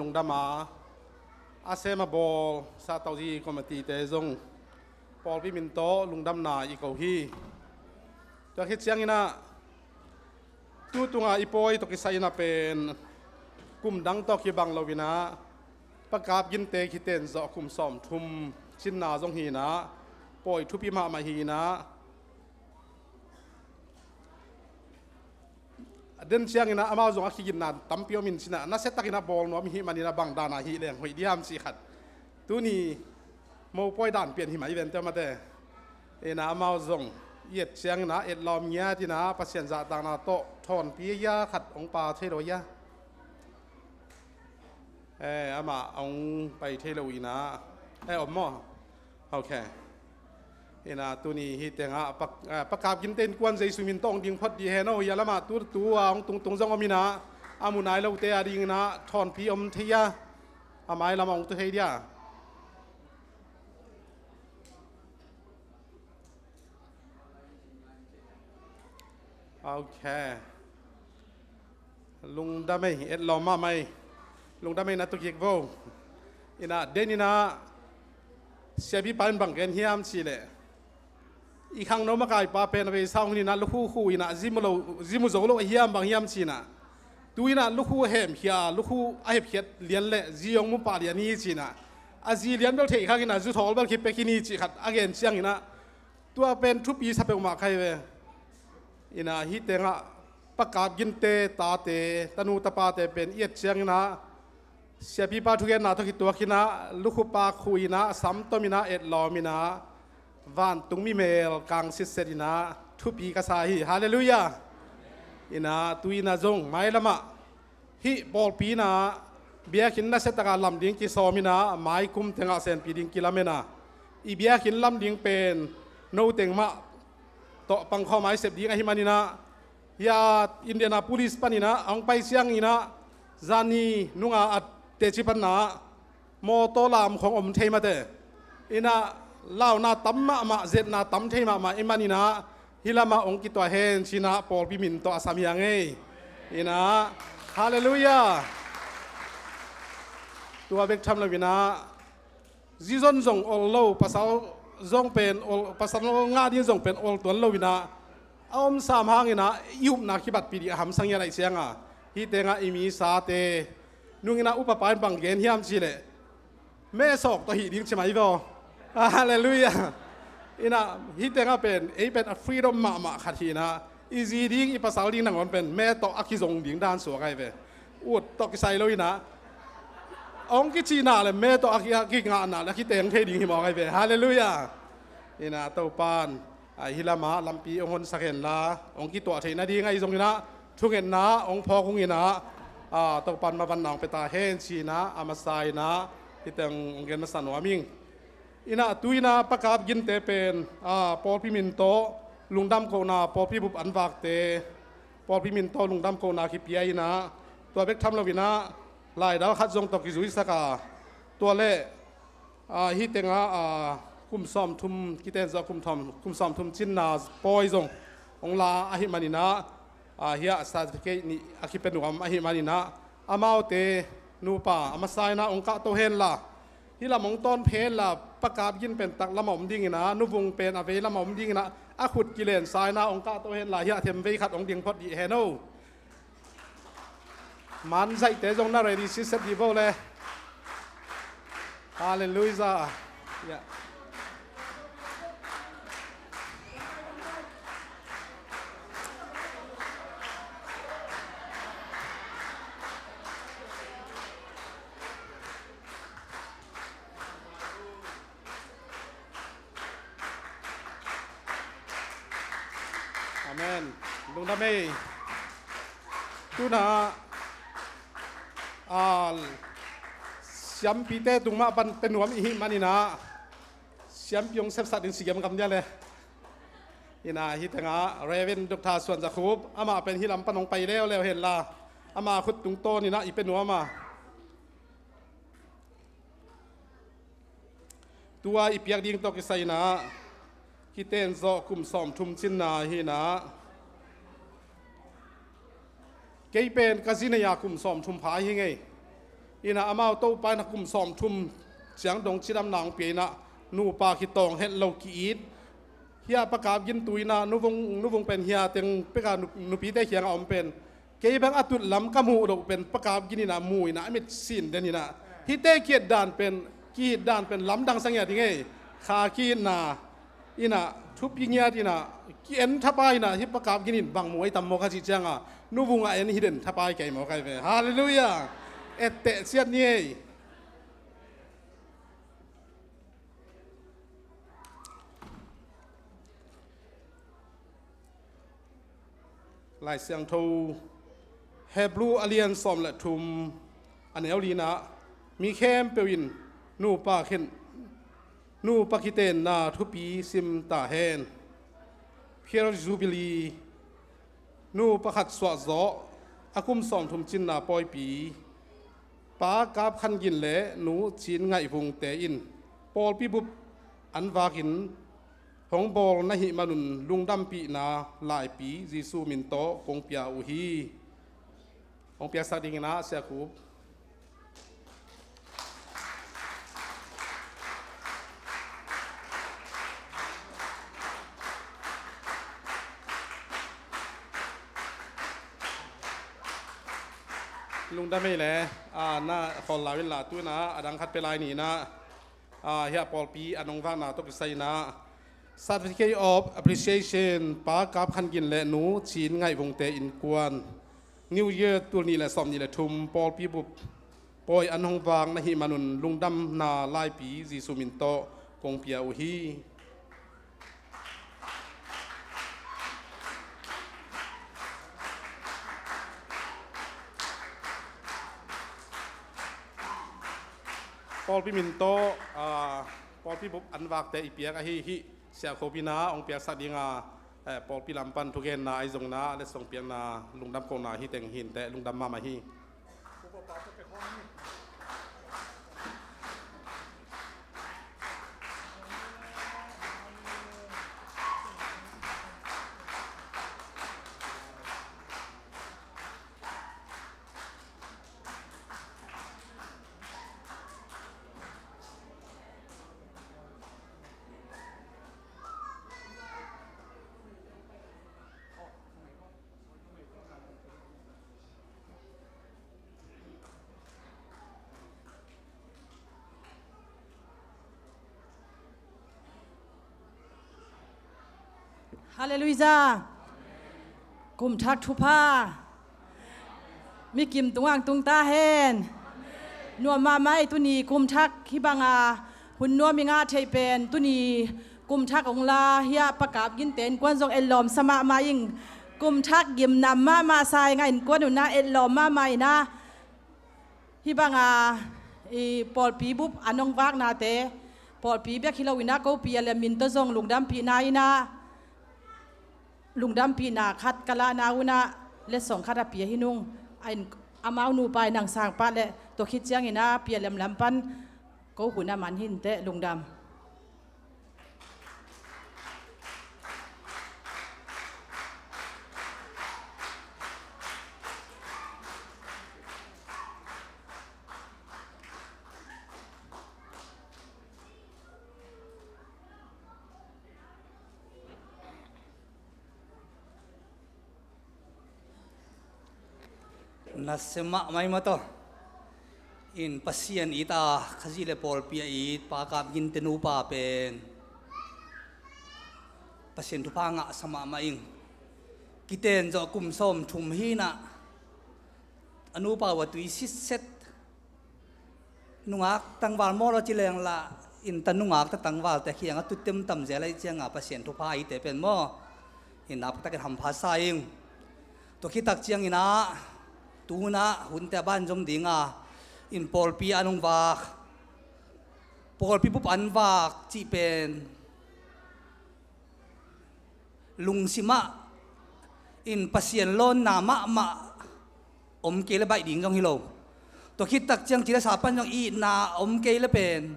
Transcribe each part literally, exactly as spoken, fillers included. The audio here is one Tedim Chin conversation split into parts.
lungdam a, a sem a bawl Sahtawhzi committee-te zong pawlpi min tawh lungdamna i ko hi. Tua khit ciangin ah tu tunga i pawi tawh kisai in ah pen kum dang tawh kibang lo in ah Pa Kap Ginte khiten zawh kum sawmthum cinna zong hi in ah pawi thupi mahmah hi in ah, a den ciangin ah amau zong a kiginna tampi om in ci-in ah, nasia takin ah bawl nuam i hih manin ah bang dan a hih leng hoih diam cih khat. Tuni mopawi dan pian hi mah i vente mate. In ah amau zong i et ciangin ah etlawm ngiat in ah Pasian zahtakna tawh thawnpi a khat hong pia thei lo a. Eh, amah hong pai thei lo in ah. Eh, om maw? Ok. In ah tuni hih tengah Pa, eh, Pa Kap Ginte innkuan Jesu min tawh hong ding phot dih hen aw. Hih a lamah tu, tu a hong tungtung zong om in ah, a mu nai lote a dingin ah thawnpi om thei a, a mai lamah hong tu thei dia. Ok. Lungdam ei, etlawm mahmah ei. Lungdam ei, na tu kik vo. In ah den in ah siapipa in bang gen hiam cih leh, i khangno makaipa pen a vei sang hun in ah lukhu khu in ah zi mu lo, zi mu zo lo a hiam, bang hiam ci-in ah, tu in ah lukhu a hemkhia, lukhu a hepkhiat lian leh zi hong mu pah lian hi ci-in ah, a zi lian bel theih khak in ah zu thawl bel kipia khin hi cih khat a gen ciangin ah, tua pen thupi sa peuhmah ka hi ve. In ah hih tengah Pa Kap Ginte tate, tanu tapate pen i et ciangin ah siapipa thugenna tawh kituak in ah lukhupa khu in ah, sam tom in ah, etlawm in ah, vantung mi mel kang sitset in ah thupi ka sa hi. Halleluiah. In ah tu in ah zong mailamah hih pawlpi in ah biakinn nasia taka lam ding kisawm in ah, mai kum tengah senpi ding kilamen a, i biakinn lam ding pen no teng mah tawh pangkhawm a i sep ding ahih manin ah, hih a Indianapolis panin ah hong pai ciangin ah, zani nunga a teci panna ah mawtaw lam khong om thei mate. In ah launa tam mahmah, zetna tam thei mahmah ahih manin ah, hih lamah hong kituah hen ci-in ah pawlpi min tawh a sam hi hang ei. In ah, halleluiah. Tua bek tham lo in ah, zi zon zong ol lo, pasal zong pen ol, pasal ngah ding zong pen ol tuan lo in ah, a om sam hangin ah i upna kibatpih ding a hamsang hi a, laih ciang a, hih tengah i misate nung in ah upapa in bang gen hiam cih leh, me sawk tawh hih ding ci mai vo. Halleluiah. In ah hih tengah pen ei pen a freedom mahmah khat hi in ah, i zi ding, i pasal ding nangawn pen me tawh a kizong ding dan suak ahi ve. Ut tawh kisai lo in ah, hong kicihna leh me tawh a ki, a kingahna leh a kiteng thei ding hi mawk ahi ve. Halleluiah. In ah Topa'n, ah, hih lamah lampi hong honsak henla, hong kituah theih nading ahi zongin ah thungetna hong phawk ung in ah, ah, Topa'n mavanna hong pia ta hen ci-in ah, a masa in ah hih teng hong gen masa nuam ing. In ah tu in ah Pa Kap Ginte pen, ah, pawlpi min tawh lungdam kohna, pawlpi bup an vakte pawlpi min tawh lungdam kohna kipia in ah, tua bek tham lo in ah laidal khat zong tawh kizuisak a, tua leh, ah, hih tengah, ah, kum sawmthum, kiten zawh kum thum, kum sawmthum cinna pawi zong hong la ahih manin ah, ah, hih ah certificate nih a kipia nuam ahih manin ah, amaute nupa a masa in ah hong kahto henla, hih lam hong tawn phei henla, Pa Kap Gin pen taklam ah om dingin ah, Nu Vung pen a veilam ah om dingin ah, a khut kilensa in ah hong kahto henla, hih ah themvei khat hong ding phot dih hen aw. Manzaihte zong na ready sitset dih vo le. Halleluiah. Yeah. Amen. Lungdam ei. Tu-in ah, ah, siampite tung mah pan pia nuam i hih manin ah, siampi hong sepsak ding si giamgam dia le. In ah hih tengah Reverend Doctor Suan Za Khup, amah pen hih lam pan hong pai leuleu henla, ama khut tungtawnin ah i pia nuam a. Tua i piak ding tawh kisai in ah, kiten zawh kum sawmthum cinna hi in ah, kei pen ka zi nei a kum sawmthum pha hi ing ei. Inah amau Topa inah kum sawmthum ciang dong cidamna hong pia inah nupa khitawng het lo ki-it. Hia Pa Kap Gin tu inah nuvung, nuvung pen hia teng peka nu-, nupite kiangah om pen kei bang a tutlam ka muh doh pen Pa Kap Gin inah mu inah a mit sin den inah hihte ki-et dan pen, ki-it dan pen lamdang sang hi a ding ei. Kha ki-itna inah thupi ngiat inah ki-en thapai inah hih Pa Kap Gin in bang mu ei tam maw ka cih cianga nuvung a en hi den thapai kei maw kai ve. Halleluiah. Etteh ciat ni ei. Lai Siangtho Hebru a lian sawm le thum a neu li inah mi khempeuh in nupa khen, nupa kitenna thupi sim ta hen. Pure Jubilee, nu pakhat suahzawh a kum sawmthum cinna pawipi, Pa Kap Khan Gin le Nu Cin Ngaih Vungte in pawlpi bup an vakin hong bawl na hih manun lungdampihna laipi Jesu min tawh kong pia uh hi. Hong piaksak dingin ah Sia Khup. Lungdam ei le, a, na khawl lau in la tu inah a dang khat pia lai ni inah, a, hiah pawlpi a nong vakna tawh kisai inah Certificate of Appreciation, Pa Kap Khan Gin le Nu Cin Ngaih Vungte innkuan, New Year tul nih le sawm nih le thum pawlpi bup pawi an hong vak na hih manun lungdamna laipi Jesu min tawh kong pia uh hi. Pawlpi min tawh, ah, pawlpi bup an vakte i piak ahi hi. Sia Khup inah hong piaksak dinga, eh, pawlpi lam pan thugenna ahi zongin ah letsong piakna lungdam kohna hi teng hi inteh, lungdam mahmah hi. Halleluiah. Kum thak thupha mi kim tungah tung ta hen. Nuam mahmah ei, tuni kum thak hih banga hun nuam i ngah theih pen, tuni kum thak hong la hiah Pa Kap Ginte innkuan zong etlawm sa mahmah ing. Kum thak gimnam mahmah sa ing a, innkuan un ah etlawm mahmah inah hih banga i pawlpi bup a nong vaknate, pawlpi bek hi lo inah ko pi a lem min tawh zong lungdampihna inah lungdampihna khat ka lahna un ah letsong khat a pia hi nung. A in, amau nupa in hong sang pah leh tua khit ciangin ah pi a lem lam pan ko hun a man hi inteh, lungdam. Nasia mahmah ei maw taw. In Pasian it a, Khazih le pawlpi a it Pa Kap Ginte nupa pen Pasian thupha ngah sa mahmah ing. Kiten zawh kum sawmthum hi inah a nupa uh a tui sitset. Nungak tangval maw lo ci leng lah, in ta nungak ta tangvalte kiangah tutem tam zel ahih cianga Pasian thupha ite pen maw, in naptakin hampha sa ing. Tua khit tak ciangin ah tu-in ah hunte a ban zom dinga in pawlpi an hong vak, pawlpi bup an vak cih pen lungsim ah in Pasian lawnna mahmah om kei le baih ding zong hi lo. Tua khit tak ciang ci le sa pan zong itna om kei le pen,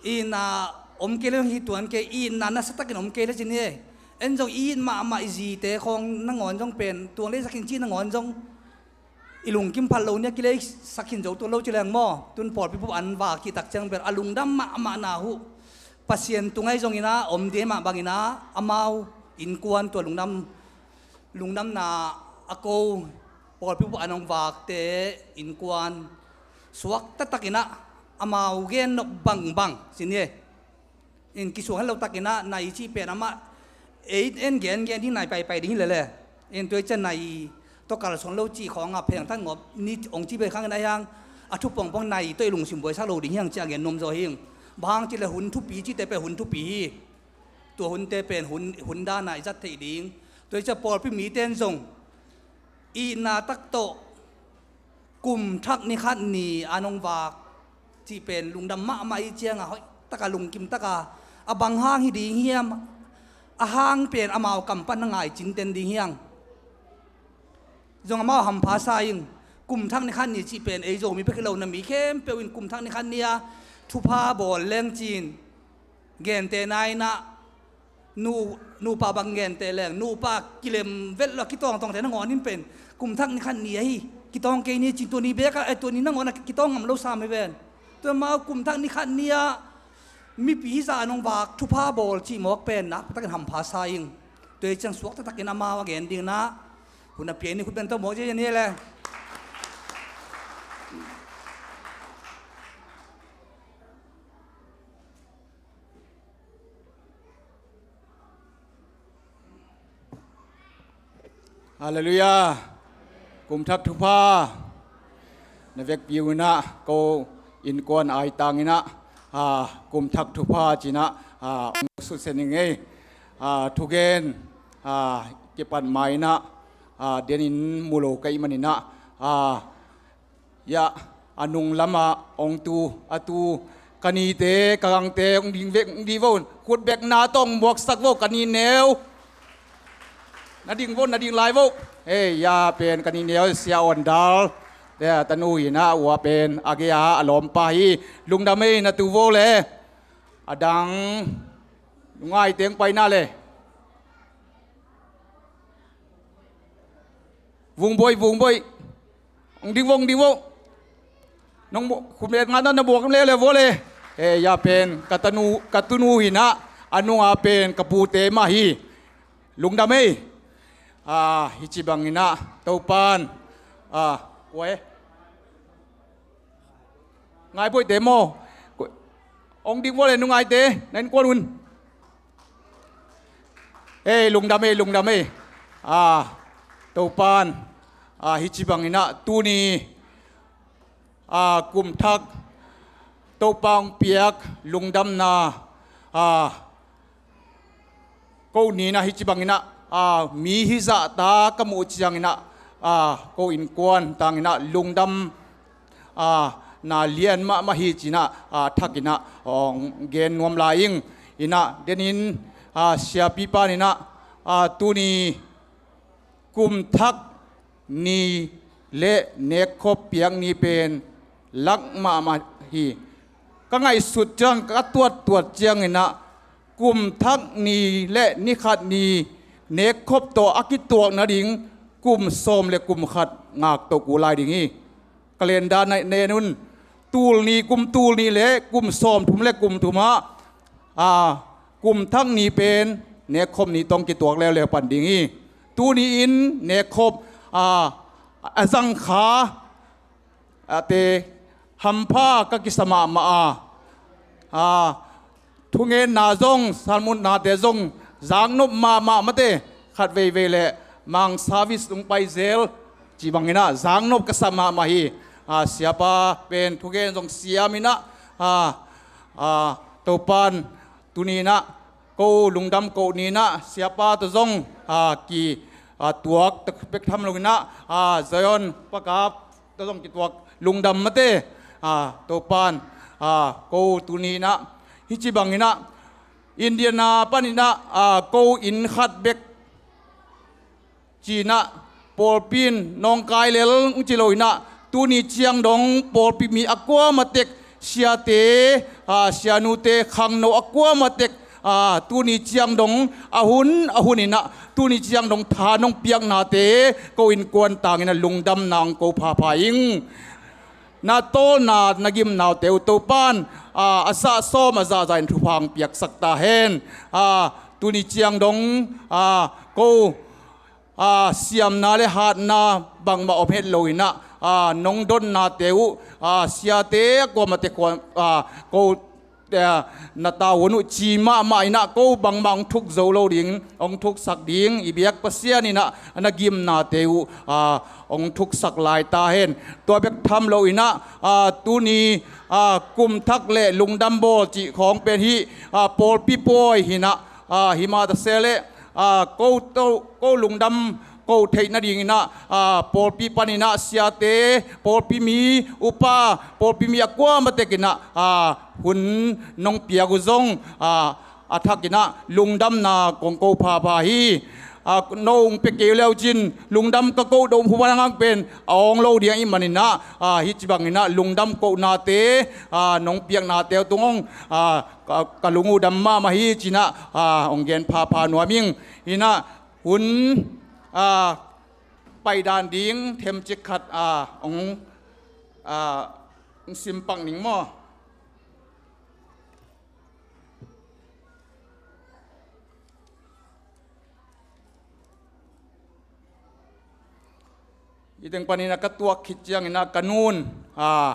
itna om kei le zong hi tuan kei, itna nasa takin om kei le ci ni e. En zong it mahmah i zite khawng nangawn zong pen tuang le zakin ci nangawn zong I lungkim phat lo nia, kilei sak khin zo tuan lo ci leng maw, tun pawlpi bup an vak cih tak ciang bel a lungdam mahmahna uh Pasian tung ahi zongin ah om ding mah bangin ah amau innkuan tua lungdam, lungdamna a ko pawlpi bup an hong vakte innkuan suak taktakin ah amau gen nop bangbang sin hi. In kisuang helo takin ah nai cih pen amah ei en gen gen ding nai paipai ding hi lele. In tua i ciang nai tawh kalsuan lo cih khawng ah pheng thak ngawp ni ong cih pen khang in ah hiang a thu pongpong nai tawh i lungsim buaisak lo ding hiang cih a gen nuam zaw hing. Bang hang cih le hun thupi cihte pen hun thupi hi. Tua hunte pen hun, hun dan a i zat theih ding. Tua i ciang pawlpi mite in zong itna tak tawh kum thak ni khat ni a nong vak cih pen lungdam mahmah i ciang a hoih taka lungkim taka a bang hang hi ding hiam, a hang pen amau kam pan na ngai cinten ding hiang. Zong amau hampha sa ing. Kum thak ni khat ni cih pen ei Zomi bek hi lo na mi khempeuh in kum thak ni khat ni a thupha bawl leng cin gente na in ah nu, nupa bang gente leng nupa kilem vet lo a kitawngtawngte nangawn in pen kum thak ni khat ni ahi kitawng kei ni cin tua ni bek a, eh, tua ni nangawn a kitawng ngam lo sam hi ven. Tua mau kum thak ni khat ni a mipi hizah nong vak thupha bawl cih mawk pen nakpitakin hampha sa ing. Tua i ciang suak taktakin amau a gen ding na hun a piak ni khut pen tawh mawk cia ni le. Halleluiah. Kum thak thupha na vekpi uh in ah ko innkuan aitang in ah, ah, kum thak thupha ci in ah, ah, sutsen ing ei. Ah, thugen, ah, kipat ma in ah, ah, denin mu lo ka hih manin ah, ah, Yah, a nung lamah hong tu, a tu, ka nite, ka gangte, hong ding vek, hong ding vo, khut bekna tawh hong muaksak vo, ka ni neu. Na ding vo, na ding lai vo. Hei, yah pen ka ni neu, Sia Awn Dal. Tua tanu hi in ah, ua pen, a gei a, a lawmpa hi, lungdam ei, na tu vo le. A dang, nungai teng pai na le. Vung boih, vung boih. Hong ding vo, hong ding vo. Nong mu-, khut bekna na muak leuleu vo le. Eh, yah pen, ka tanu, ka tunu hi in ah, a nunga pen, ka pute mah hi. Lungdam ei. Ah, hih ci bangin ah, Topan. Ah, kua e. Ngai boihte maw. Hong ding vo le nungaite, na innkuan un. Ei, lungdam ei, lungdam ei. Ah, Topan, ah, hih ci bangin ah, tuni, ah, kum thak, Topa hong piak, lungdamna, ah, ko ni in ah hih ci bangin ah, ah, mi hizah ta ka muh ciangin ah, ah, ko innkuan tangin ah, lungdam, ah, na lian mahmah hi ci in ah, ah, thakin ah, hong gen nuam lai ing. In ah, denin, ah, siapipa in ah, ah, tuni kum thak ni le nekkhop piak ni pen lak mahmah hi. Ka ngaihsut ciang, ka tuattuat ciangin ah, kum thak ni le ni khat ni nekkhop tawh a kituak nading kum sawm le kum khat ngak toh kul lai ding hi. Calendar na en un, tul ni, kum tul ni le kum sawm thum le kum thum ah, a, kum thak ni pen nekkhop ni tawh kituak leuleu pan ding hi. Tuni in nekkhop, a, a zang kha, a, te hampha ka kisa mahmah a, a, thungenna zong, salmunnate zong zaknop mahmah mate, khat veivei le mang service tung pai zel ci bangin ah zaknop ka sa mahmah hi. A, siapa pen thugen zong siam in ah, a, a, Topan tuni in ah ko lungdam ko ni in ah siapa tawh zong, a, ki, a, tuak bek tham lo in ah, a, Zion pakap tawh zong kituak lungdam mate, a, Topan, a, ko tuni in ah hih ci bangin ah Indiana panin ah, a, ko inn khat bek ci in ah pawlpi in nawngkai lel hong ci lo in ah tuni ciang dong pawlpi mi a kuama tek siate, a, sianute khangno a kuama tek Aa, tuni ciang dong a hun a hun inah tuni ciang dong tha nong piaknate ko innkuan tangin a lungdamna hong ko phapha ing. Na tawlna na gimnaute uh Topan, aa, a sah sawm a zahzah in thupha hong piaksak ta hen. Aa, tuni ciang dong, aa, ko, aa, siamna le hatna bangmah om het lo inah, aa, nong donnate uh, aa, siate a kuamate kuam, aa, ko, aa, na tavuan uh ci mahmah inah ko bangmah hong thuk zo lo ding, hong thuksak ding i biak Pasian inah na gimnate uh, aa, hong thuksak lai ta hen. Tua bek tham lo inah, aa, tuni, aa, kum thak le lungdam bawl cih khawng pen hih, aa, pawlpi pawi hinah, aa, himah ta se leh, aa, ko to, ko lungdam ko theih nading inah, aa, pawlpi pan inah siate, pawlpi mi upa, pawlpi mi a kuamah tek inah, aa, hun nong piak uh zong, aa, a thak inah lungdamna kong ko phapha hi. Aa, no hong pia kei uh leu cin lungdam ka koh dong huan hang pen a awng lo ding ahih man inah, aa, hih ci bang inah lungdam kohnate, aa, nong piaknate uh tung hong, aa, ka, ka lung uh dam mahmah hi ci inah, aa, hong gen phapha nuam ing. Inah hun, aa, paidan ding themcik khat, aa, hong, aa, hong sim pak ning maw? Hih teng panin a ka tuak khit ciangin a ka nun, aa,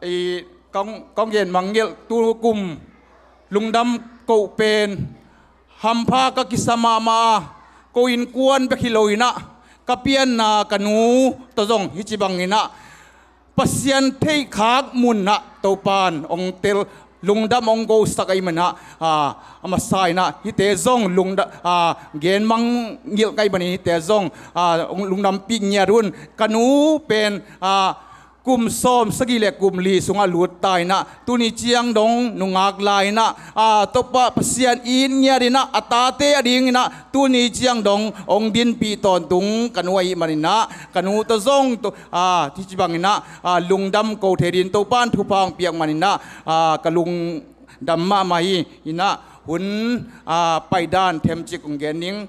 i, kong, kong gen mangngilh tu kum lungdam koh pen hampha ka kisa mahmah a, ko innkuan bek hi lo inah ka pianna ka nu tawh zong hih ci bang inah Pasian theihkhak munah Topan hong tel, lungdam hong kosak ahih manah, aa, a masa inah hihte zong lungda-, aa, gen mangngilh ka hih manin hihte zong, aa, hong lungdampih ngiat un. Ka nu pen, aa, kum sawm sagih le kum li sungah lut ta inah tuni ciang dong nungak la inah, aa, Topa Pasian it ngiat inah a tate ading inah tuni ciang dong hong dinpih tawntung ka nu ahih man inah ka nu tawh zong to, aa, hih ci bang inah, aa, lungdam ko thei dingin Topan thupha hong piak man inah, aa, ka lungdam mahmah hi. Inah hun, aa, paidan themcik hong gen ning.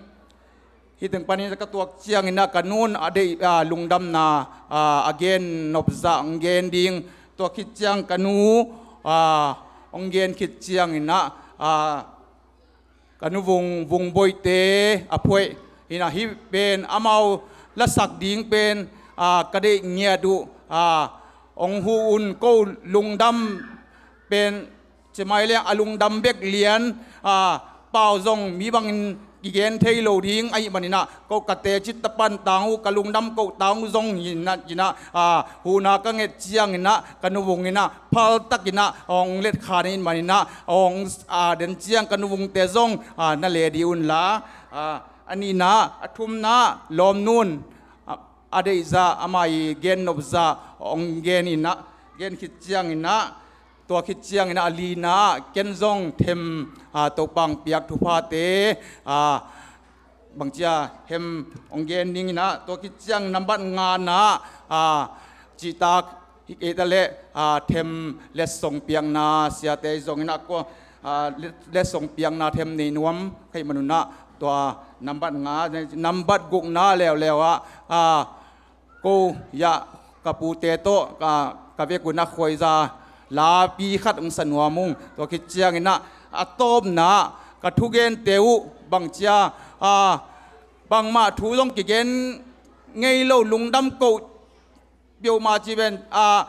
Hih teng panin ka tuak ciang inah ka nun a deih, aa, lungdamna, aa, a gen nopzah hong gen ding. Tua khit ciang ka nu, aa, hong gen khit ciang inah, aa, ka nu Vung, Vung Boihte a phoih inah hih pen amau lasak ding pen, aa, ka deih ngiat uh, aa, hong huh un. Ko lungdam pen cimai leng a lungdam bek lian, aa, pau zong mi bangin kigen thei lo ding ahih man inah ko ka teci tapan tang uh, ka lungdam koh tang uh zong hi inah, inah, aa, huhna ka nget ciang inah ka nu Vung inah phal tak inah hong letkhan ahih man inah hong, aa, den ciang ka nu Vungte zong, aa, na le dih un la, aa, a nihna, a thumna lawm nun, aa, a deihzah, ama i gen nopzah hong gen inah, gen khit ciang inah, tua khit ciang inah a lina ah ken zong them, aa, Topa hong piak thuphate, aa, bangcia hem hong gen ning inah, tua khit ciang nambat ngana ah, aa, cihtak hi kei ta leh, aa, them letsong piakna siate zong inah kua, aa, let-, letsong piakna them nei nuam ka hih man unah tua nambat nga, nambat gukna leuleu ah, aa, ko, yah, ka pute tawh, ka, ka vekun a khuaiza lapi khat hong sa nuam ung. Tua khit ciang inah, a tawpna, ka thugente uh, bangcia, aa, bangmah thu zong kigen ngei lo, lungdam koh peuhmah ci pen, aa,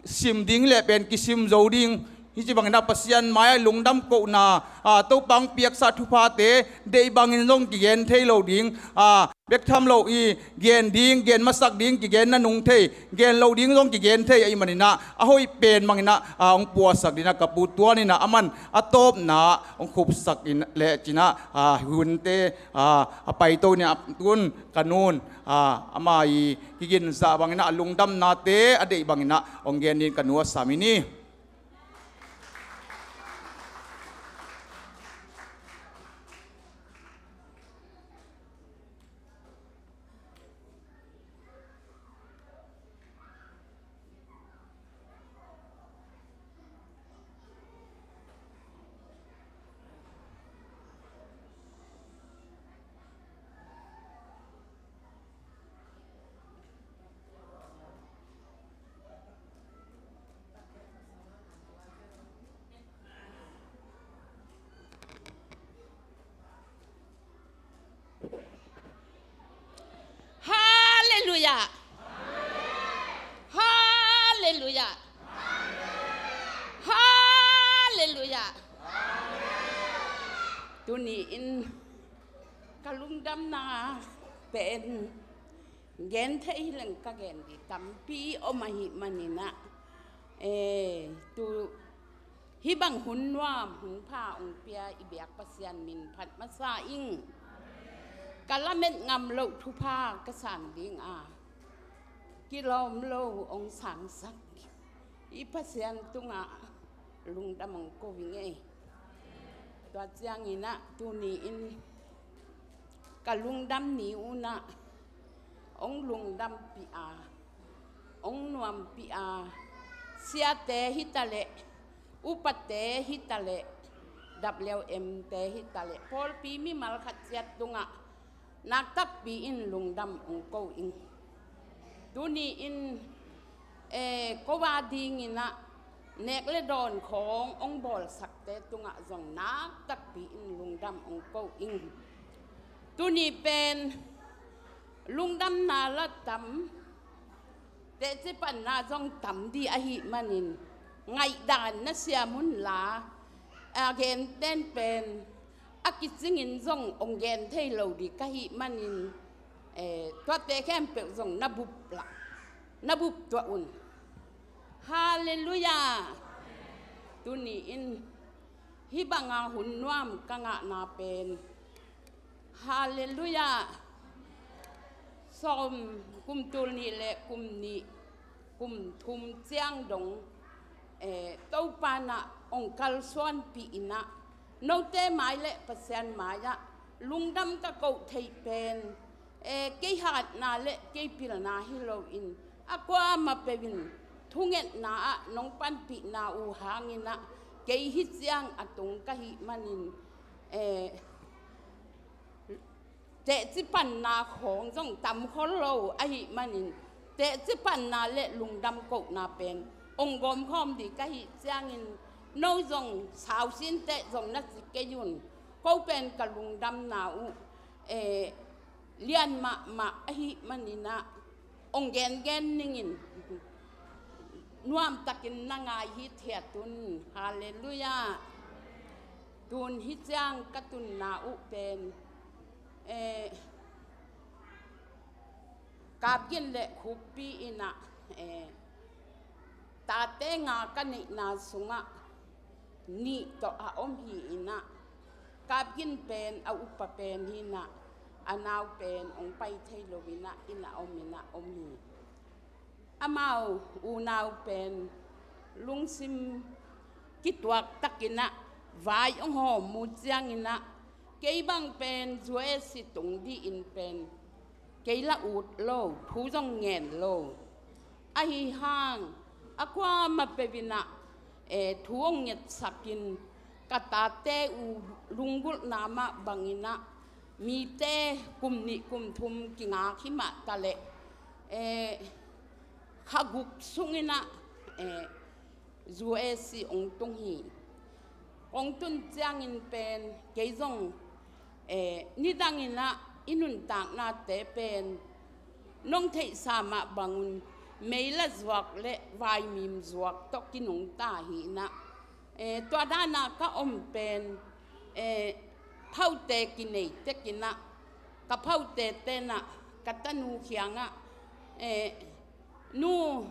sim ding leh pen kisim zo ding. Hih ci bangin ah Pasian mai-ah lungdam kohna, aa, Topa hong piaksa thuphate deih bangin zong kigen thei lo ding, aa, bek tham lo i gen ding, gen masak ding kigen na nung thei, gen lo ding zong kigen thei ahih manin ah, a hoih pen bangin ah, aa, hong puahsak dingin ah ka pu Tuan in ah aman a tawpna hong khupsak in leh cin ah, aa, hunte, aa, a paito in ah tun ka nun, aa, ama i kiginzah bangin ah a lungdamnate a deih bangin ah hong gen dingin ka nu a sam hi ni. Halleluiah. Halleluiah. Tuni-in ka lungdamna pen gen thei hi leng ka gen ding tampi om ahih manin ah, eh, tu hih bang hun nuam hun pha hong pia i biak Pasian min phat masa ing. Ka lamet ngam loh thupha ka san ding a, kilawm lo hong sangsak i Pasian tungah lungdam hong ko ing ei. Tua ciangin ah tuni-in ka lungdam ni un ah hong lungdampih a, hong nuampih a, siate hi ta leh, upate hi ta leh, W M te hi ta leh, pawlpi mimal khat ciat tungah nak takpi in lungdam hong ko ing. Tuni-in, eh, ko a dingin ah nek le dawn khawng hong bawlsakte tungah zong nak takpi in lungdam hong ko ing. Tuni pen lungdamna la tam, teci panna zong tam ding ahih manin ngaihdan na siam un la, a genten pen a kicingin zong hong gen thei lo ding ka hih manin, eh, tuate khempeuh zong na bup lah, na bup tuah un. Halleluiah. Tuni-in hih banga hun nuam ka ngahna pen, halleluiah, sawm, kum tul nih le kum nih, kum thum ciang dong, eh, Topa in ah hong kalsuanpih in ah, note mai le Pasian mai-ah lungdam ka koh theih pen, eh, kei hatna le kei pilna hi loin, a kuamah peuh in thungetna ah nong panpihna uh hangin ah kei hih ciang a tung ka hih manin, eh, teci panna khawng zong tam khol lo ahih manin, teci panna le lungdam kohna pen hong gawmkhawm ding ka hih ciangin, no zong sausin teh zong na ci kei un. Ko pen ka lungdamna uh, eh, lian mahmah ahih manin ah hong gengen ningin nuamtakin na ngai hithiat un. Halleluiah. Tun hih ciang ka tunna uh pen, eh, Kapgin le Khuppi in ah, eh, tate nga ka neihna sungah nih tawh a om hi in ah, Kapgin pen a upa pen hi in ah, a nau pen hong pai thei lo in ah, inn ah om in ah om hi. Amau unau pen lungsim kituak takin ah vai hong hawm uh ciangin ah, kei bang pen U S A tung dingin pen kei la ut lo, thu zong ngen lo. Ahi hang a kuamah peuh in ah, eh, thu hong ngetsakin, ka tate uh lunggulhna mah bangin ah, mite kum nih kum thum kingak hi mah ta leh, eh, kha guk sungin ah, eh, U S A hong tung hi. Hong tun ciangin pen kei zong, eh, nidangin ah i nuntaknate pen nong theihsa mah bangun meila zuak le vaimim zuak tawh kinungta hi in ah, eh, tua dan ah ka om pen, eh, phaute kinei tek in ah, ka phaute ten ah ka tanu kiangah, eh, nu,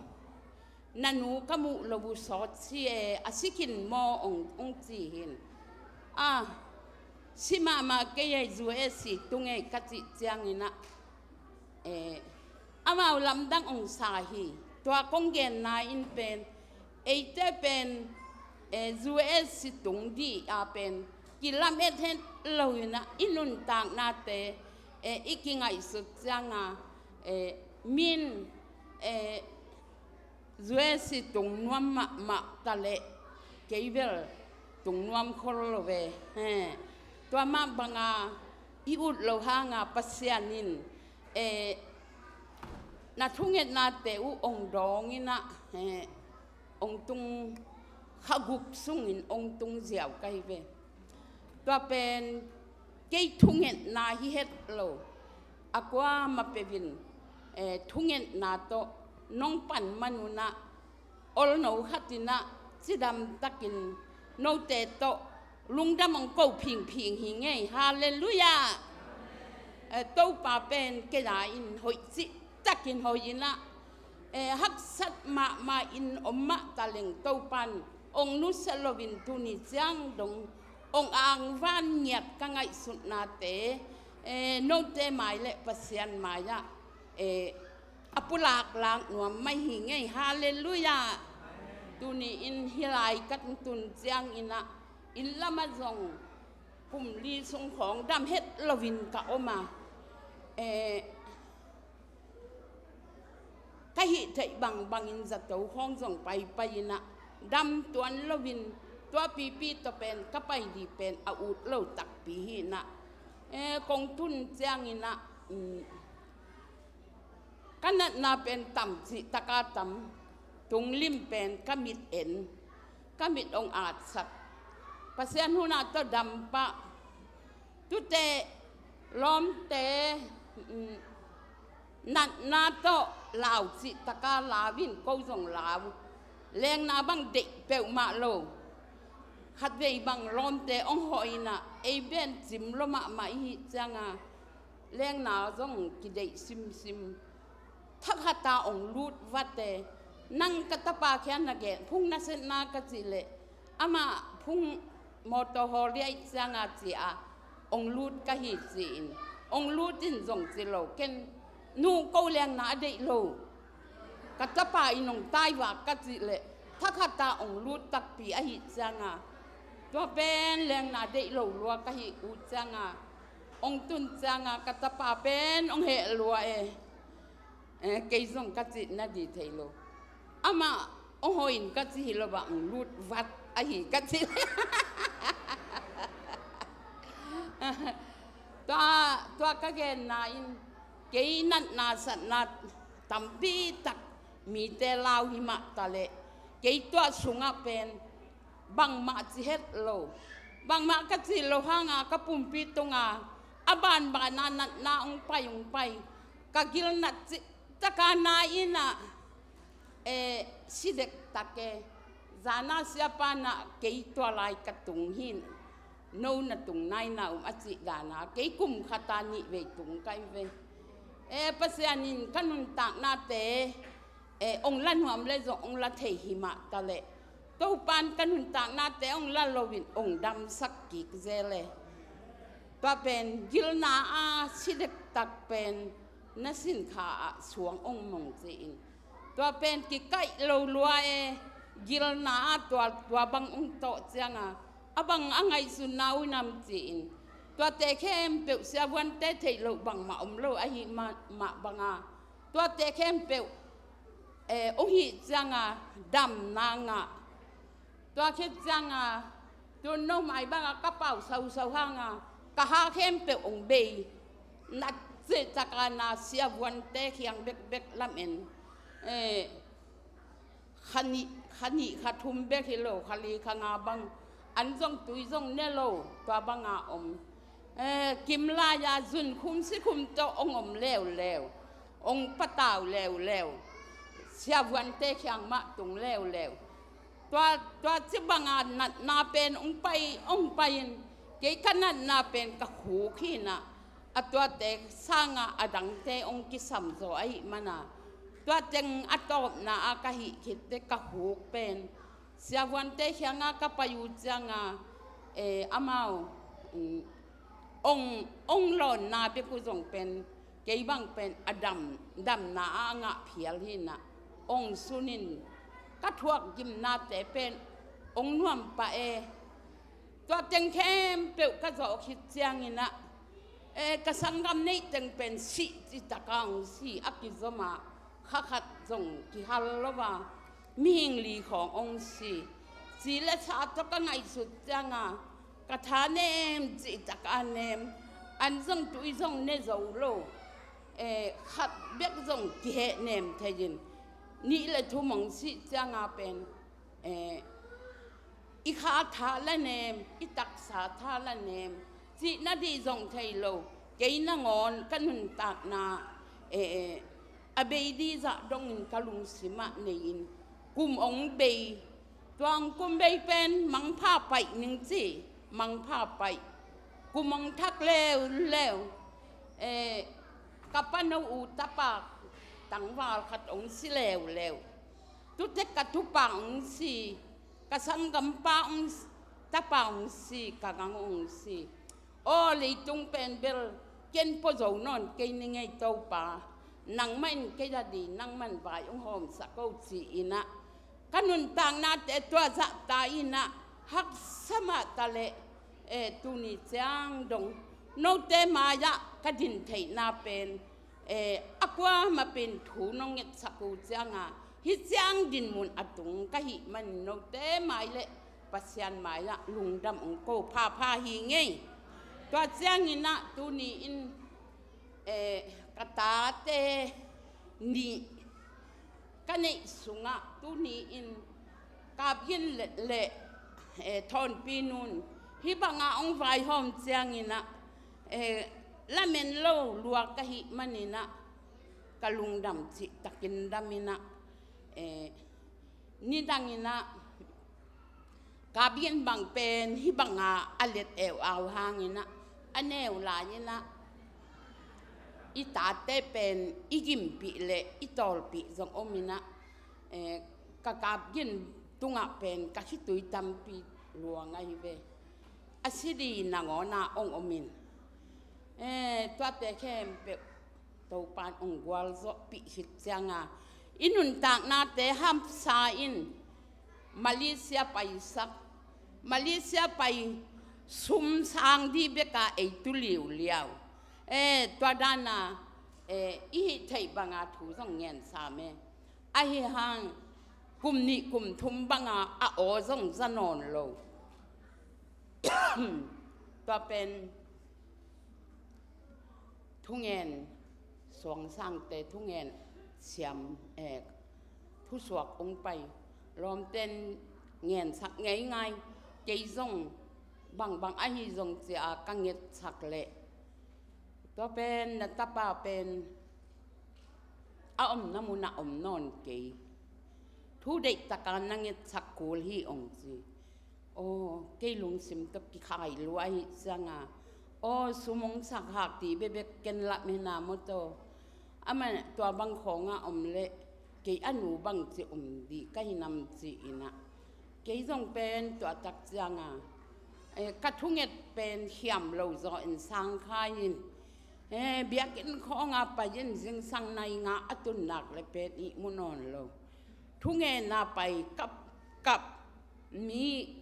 na nu ka muh lo uh sawt hi e, a si khin maw, hong, hong ci hi in. A, si mahmah kei e, U S A tung e ka cih ciangin ah, eh, amau lamdang hong sa hi. Tua kong genna in pen, eite pen, eh, U S A tung ding a pen kilamet het lo in ah, i nuntaknate, eh, i kingaihsut ciang a, eh, min, eh, U S A tung nuam mahmah ta leh kei bel tung nuam khol lo ve. He, tua mah banga i ut loh hanga Pasian in, eh, na thungetnate uh hong dawng in ah, he, hong tung, kha guk sungin hong tung ziau ka hi ve. Tua pen kei thungetna hi het lo. A kuamah peuh in, eh, thungetna tawh nong pan man un ah, Olno khat in ah cidam takin note tawh lungdam hong ko phingphing hi ngei. Halleluiah. Eh, Topa pen kei a in hoih cih takin hoih in ah, eh, haksat mahmah in om mah taleng Topa in hong nusia loin tuni ciang dong hong angvan ngiat ka ngaihsutnate, eh, note mai le Pasian mai-ah, eh, a pulak lak nuam mai hi ngei. Halleluiah. Tuni in hih lai ka tun ciangin ah inn lamah zong kum li sung khawng dam het loin ka om a, eh, ka hih theih bangbangin zato khawng zong paipai in ah dam tuan loin tua pipi tawh pen ka pai ding pen a ut lo takpi hi in ah, eh, kong tun ciangin ah, mm, ka natna pen tam cih taka tam, tunglim pen ka mit en, ka mit hong atsak. Pasian hun ah tawh dam pah. Tute lawmte, mm, natna tawh lau cih taka lau in ko zong lau. Lengna bang deih peuhmah lo. Khatvei bang lawmte hong hawh in ah ei pen cim lua mahmah i hih cianga lengna zong kideih simsim. Thakhata hong lut vate, nang ka tapa khian na gen phung na setna ka cih leh, amah phung mawtaw haw liaih cianga ci-a hong lut ka hi ci-in, hong lut in zong ci lo, ken nu ko lengna a deih lo. Ka tapa in hong taivak ka cih leh thakhata hong lut takpi ahih cianga, tua pen lengna deih lo lua ka hih uh cianga, hong tun cianga ka tapa pen hong heh lua e. Eh, kei zong ka cih na di thei lo. Amah hong hawh in ka cih hi lo, bang lut vat ahi ka cih. Tua, tua ka genna in kei natna satna tampi tak mite lau hi mah taleh, kei tua sungah pen bangmah ci het lo. Bangmah ka cih lo hanga ka pumpi tunga a banbana natna hong pai hong pai, ka gilna cih taka na in ah, eh, si dektak e. Zana siapa in ah kei tua lai ka tung hi, no na tung nai na um a cih dana kei kum khata nih vei tung ka hi ve. Eh, Pasian in ka nuntaknate, eh, hong la nuam le zong hong la thei hi mah taleh, Topa in ka nuntaknate hong la loin hong damsak kik zel e. Tua pen gilna a si dektak pen na sinkha ah suang hong mong ci-in, tua pen kikaih lo lua e. Gilna a tua, tua bang hong tawh cianga a bang a ngaihsutna uh nam ci-in, tuate khempeuh siavuante theih loh bangmah om lo ahih mah, mah banga, tuate khempeuh, eh, hong hih cianga damna ngah. Tua khit cianga tun no mai banga ka pau sausau hanga ka ha khempeuh hong bei. Na cih taka na siavuante khiang bekbek lamen, eh, kha nih, kha nih kha thum bek hi lo, kha li kha nga bang, an zong tui zong ne lo, tua banga om. Eh, kim lai-a zun khum si khum tawh hong om leuleu, hong patau leuleu, siavuante khiang mah tung leuleu. Tua, tua ci banga natna pen hong pai, hong pai in, kei ka natna pen ka khuk hi in ah, a tuate sanga a dangte hong kisam zaw ahih mana, tua teng a tawpna a ka hih khitte ka khuk pen siavuante khianga ka pai uh cianga, eh, amau, mm, hong, hong lawnna bek uh zong pen kei bang pen a dam, damna a ngah phial hi in ah, hong sun in ka thuak gimnate pen hong nuam pah e. Tua teng khempeuh ka zawh khit ciangin ah, eh, ka sanggam neih teng pen sih cih taka hong si, a kizom a, kha khat zong kihal lo a, mihing li khawng hong si. Ci le sa tawh ka ngaihsut cianga ka tha nem cih taka nem, an zong tui zong ne zo lo, eh, khat bek zong kiheh nem thei in, nih le thum hong sih cianga pen, eh, i kha tha la nem, i taksa tha la nem, cihna dih zong thei lo. Kei nangawn ka nuntakna, eh, eh, a bei dih zah dongin ka lungsimah nei-in, kum ong bei, tua ong kum bei pen mangpha paih ning ci, mangpha paih. Kum ong thak leuleu, eh, ka pano u tapa tangval khat ong si leuleu. Tute ka tupa ong si, ka sanggampa ong s-, tapa ong si, ka gang ong si. Aw, leitung pen bel ken pua zo nawn kei ning ei Topa, nangmah in kei a di, nangmah in vai ong hawmsak o ci-in ah, ka nuntaknate tua zahta in ah, haksa mah ta leh, eh, tuni ciang dong note mai-ah ka din theihna pen, eh, a kuamah pen thu nong ngetsak uh ciangah, hih ciang dinmun a tung ka hih manin note mai leh Pasian mai-ah lungdam ong ko phapha hi ing ei. Tua ciangin ah tuni in, eh, ka tate nih ka neih sungah tuni in Kap Gin le, le, eh, Thawnpi Nun hih bangah ong vaihawm ciangin ah, eh, lamen lo lua ka hih manin ah ka lungdam cihtakin dam in ah, eh, nidangin ah Kap Gin bang pen hih bangah a let eu au hangin ah, a neu lai-in ah i tate pen i gimpih le i tawlpih zong om in ah, eh, ka Kap Gin tungah pen ka khitui tampi luang ahi ve. A si di nangawn ah ong om in, eh, tuate khempeuh Topa'n ong gualzawhpih khit ciangah, i nuntaknate hamsa in Malaysia paisak, Malaysia pai sum sang di bek a ei tu liuliau. Eh, tua dan a, eh, i hih theih banga thu zong ngen sam e. Ahi hang kum nih kum thum banga a aw zong za nawn lo. Tua pen thungen, suangsangte thungen siam, eh, thusuak ong pai. Lawmte'n ngensak ngeingai, kei zong bangbang ahi zong ci-a ka ngetsak leh, tua pen na tapa pen a omna munah om nawn kei. Thu deihtaka na ngetsak kul hi ong ci. Aw, kei lungsim tawh kikhai lua ahih cianga, aw, sum ong sak hak ti bekbek ken lamen a maw taw. Amah tua bang khawnga om leh kei a nu bangci om dih ka hi nam ci-in ah, kei zong pen tua tak cianga, eh, ka thunget pen hiam lo zaw in sang khai in, eh, biakinn khawnga pai in zingsang nai nga a tun nak leh pen ihmu nawn lo. Thungetna pai kap kap, mi,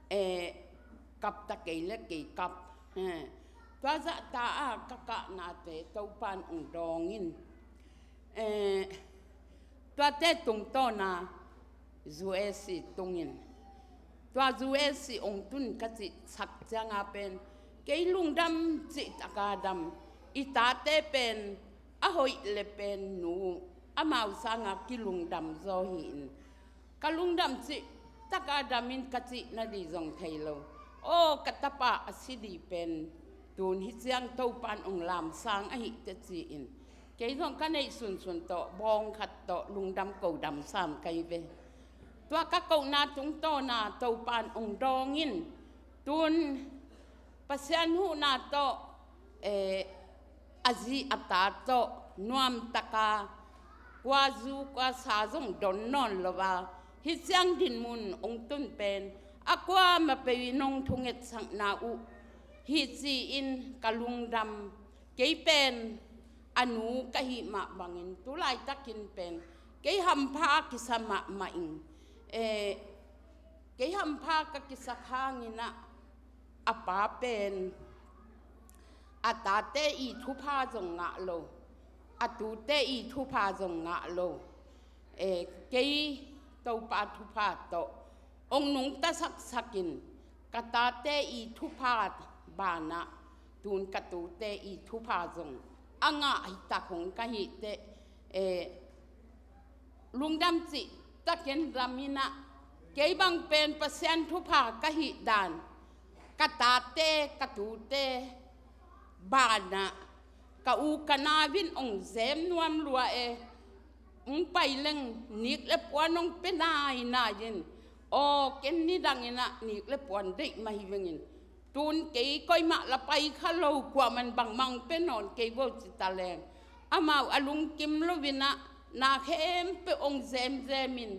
eh, kap ta kei le kei kap. Eh, tua zahta a ka kahnate Topa'n ong dawng in, eh, tuate tungtawna U S A tungin, tua U S A ong tun ka cihsak cianga pen kei lungdam cihtaka dam. I tate pen a hoih le pen nu, amau sanga kilungdam zaw hi in, ka lungdam cihtaka dam in ka cih na di zong thei lo. Aw, ka tapa a si di pen tun hih ciang Topa'n ong lamsang ahih teh ci-in, kei zong ka neih sunsun tawh bawng khat tawh lungdam ko dam sam ka hi ve. Tua ka kohna tungtawna Topa'n ong dawng in, tun Pasian huhna tawh, eh, a zi a ta tawh nuamtaka kua zu kua sa zong don nawn lo a, hih ciang dinmun ong tun pen a kuamah peuh in ong thungetsakna uh hi ci-in ka lungdam. Kei pen a nu ka hih mah bangin tu laitakin pen kei hampha kisa mahmah ing. Eh, kei hampha ka kisak hangin ah, a pa pen a tate i thupha zong ngah lo, a tute i thupha zong ngah lo. Eh, kei Topa thupha tawh ong nungta saksakin, ka tate i thupha banah tun ka tute i thupha zong a ngah hi tak hong ka hih teh, eh, lungdam cihtakin dam in ah, kei bang pen Pasian thupha ka hih dan, ka tate ka tute banah ka u ka nau in ong zem nuam lua e. Hong pai leng nik le puan hong pia nainai in, aw, ken nidangin ah nik le puan deih mah hi vengin, tun kei koimah la pai kha lo, kuaman bangmah hong pia nawn kei vo ci ta leng, amau a lungkim loin ah na khempeuh hong zemzem in,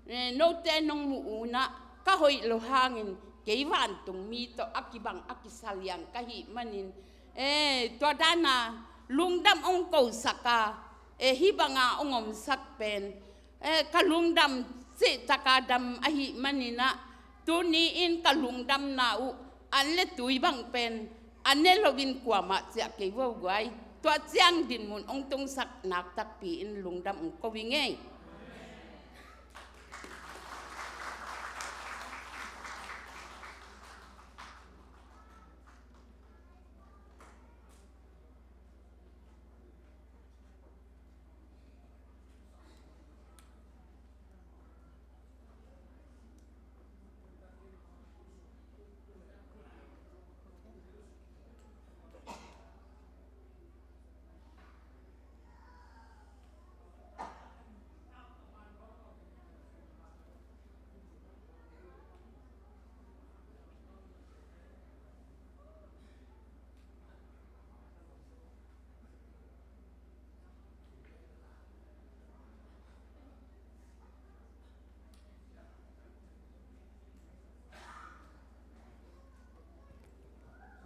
eh, note nong muh un ah ka hoih lo hangin kei vantungmi tawh a kibang a kisalian ka hih manin, eh, tua dana lungdam hong kosak a, eh, hih banga hong omsak pen, eh, ka lungdam cih taka dam ahih manin ah, tuni in ka lungdamna uh an le tui bang pen a ne loin kuamah ciah kei vo guai. Tua ciang dinmun hong tungsak nak takpi in lungdam hong ko hi ngei.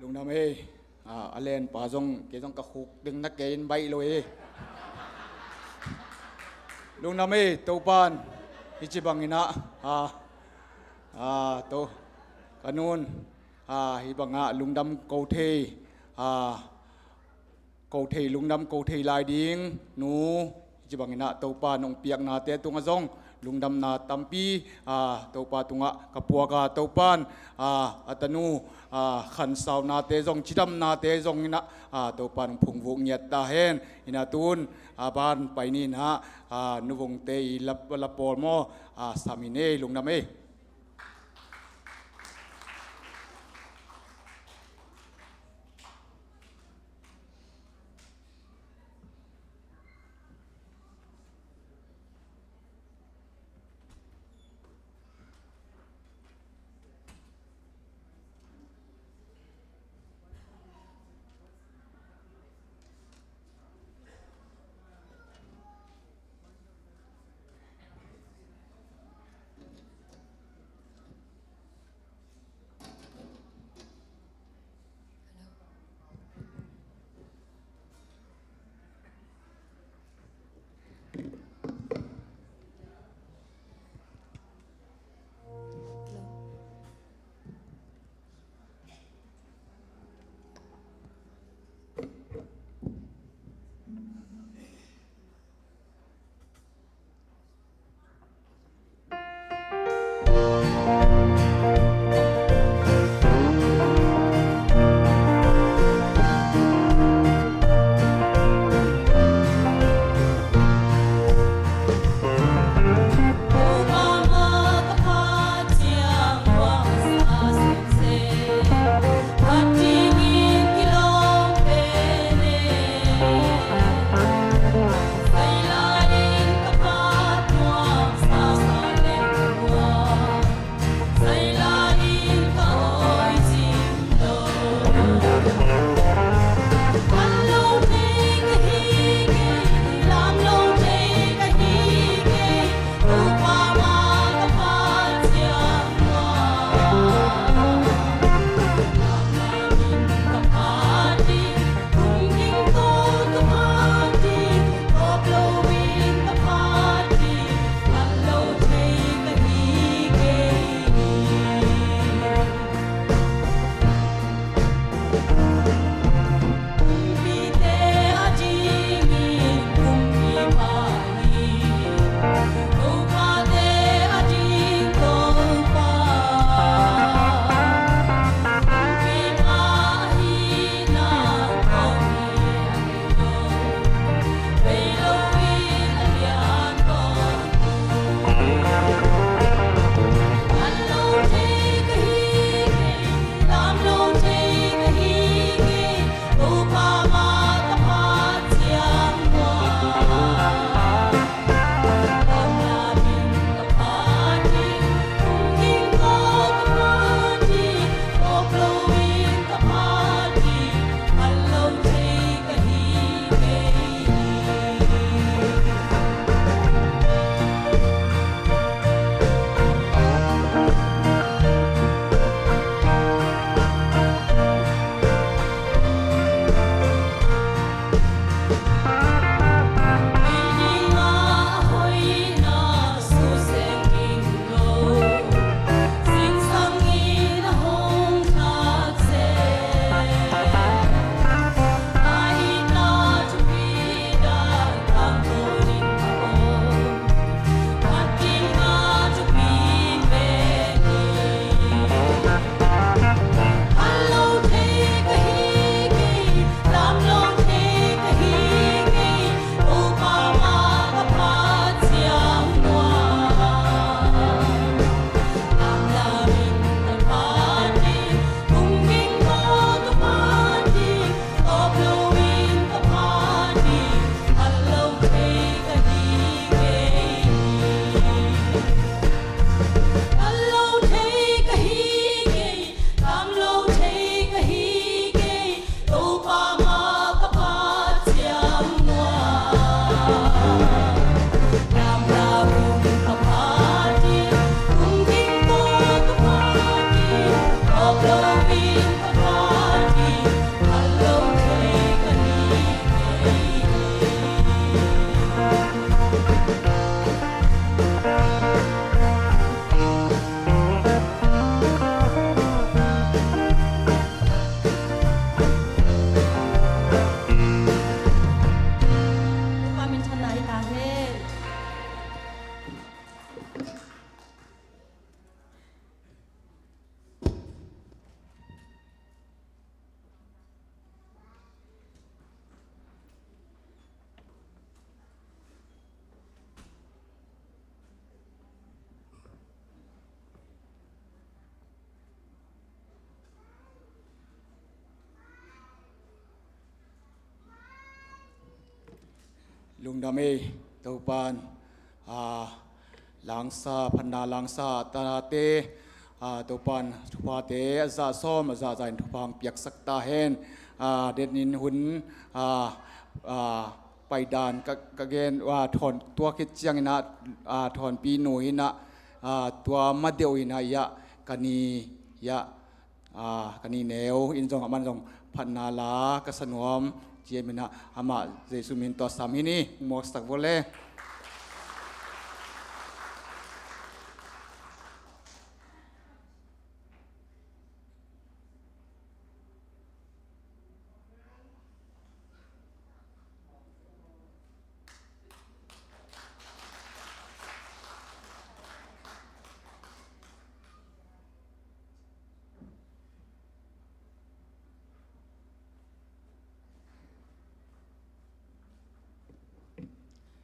Lungdam ei. A, a lenpa zong, kei zong ka khuk ding na kei in baih lo ei. Lungdam ei, Topan hih ci bangin ah, a, a, to, ka nun, a, hih bangah lungdam ko thei, a, ko thei, lungdam ko thei lai ding nu, hih ci bangin ah Topa nong piaknate tungah zong lungdamna tampi, a, Topa tungah ka puak a, Topan, a, a tanu, a, khansaunate zong, cidamnate zong in ah, a, Topa nong phungvuh ngiat ta hen. In ah tun, a, ban pai ni in ah, a, nuvungte i lap, lap pawl maw, a, sam hi nei, lungdam ei. Lungdam ei, Topan, a, langsa, phatna langsa a tate, a, Topan thuphate a zah sawm a zah zah in thupha hong piaksak ta hen. A, denin hun, a, a, paidan ka, ka gen, a, thawn tua khit ciangin ah, a, thawnpi nu in ah, a, tua ma deuh in ah, iah, ka ni, iah, a, ka ni neu in zong, aman zong phatna la ka sa nuam, ciamin ah, amah Jesu min tawh sam hi ni, muaksak vua le.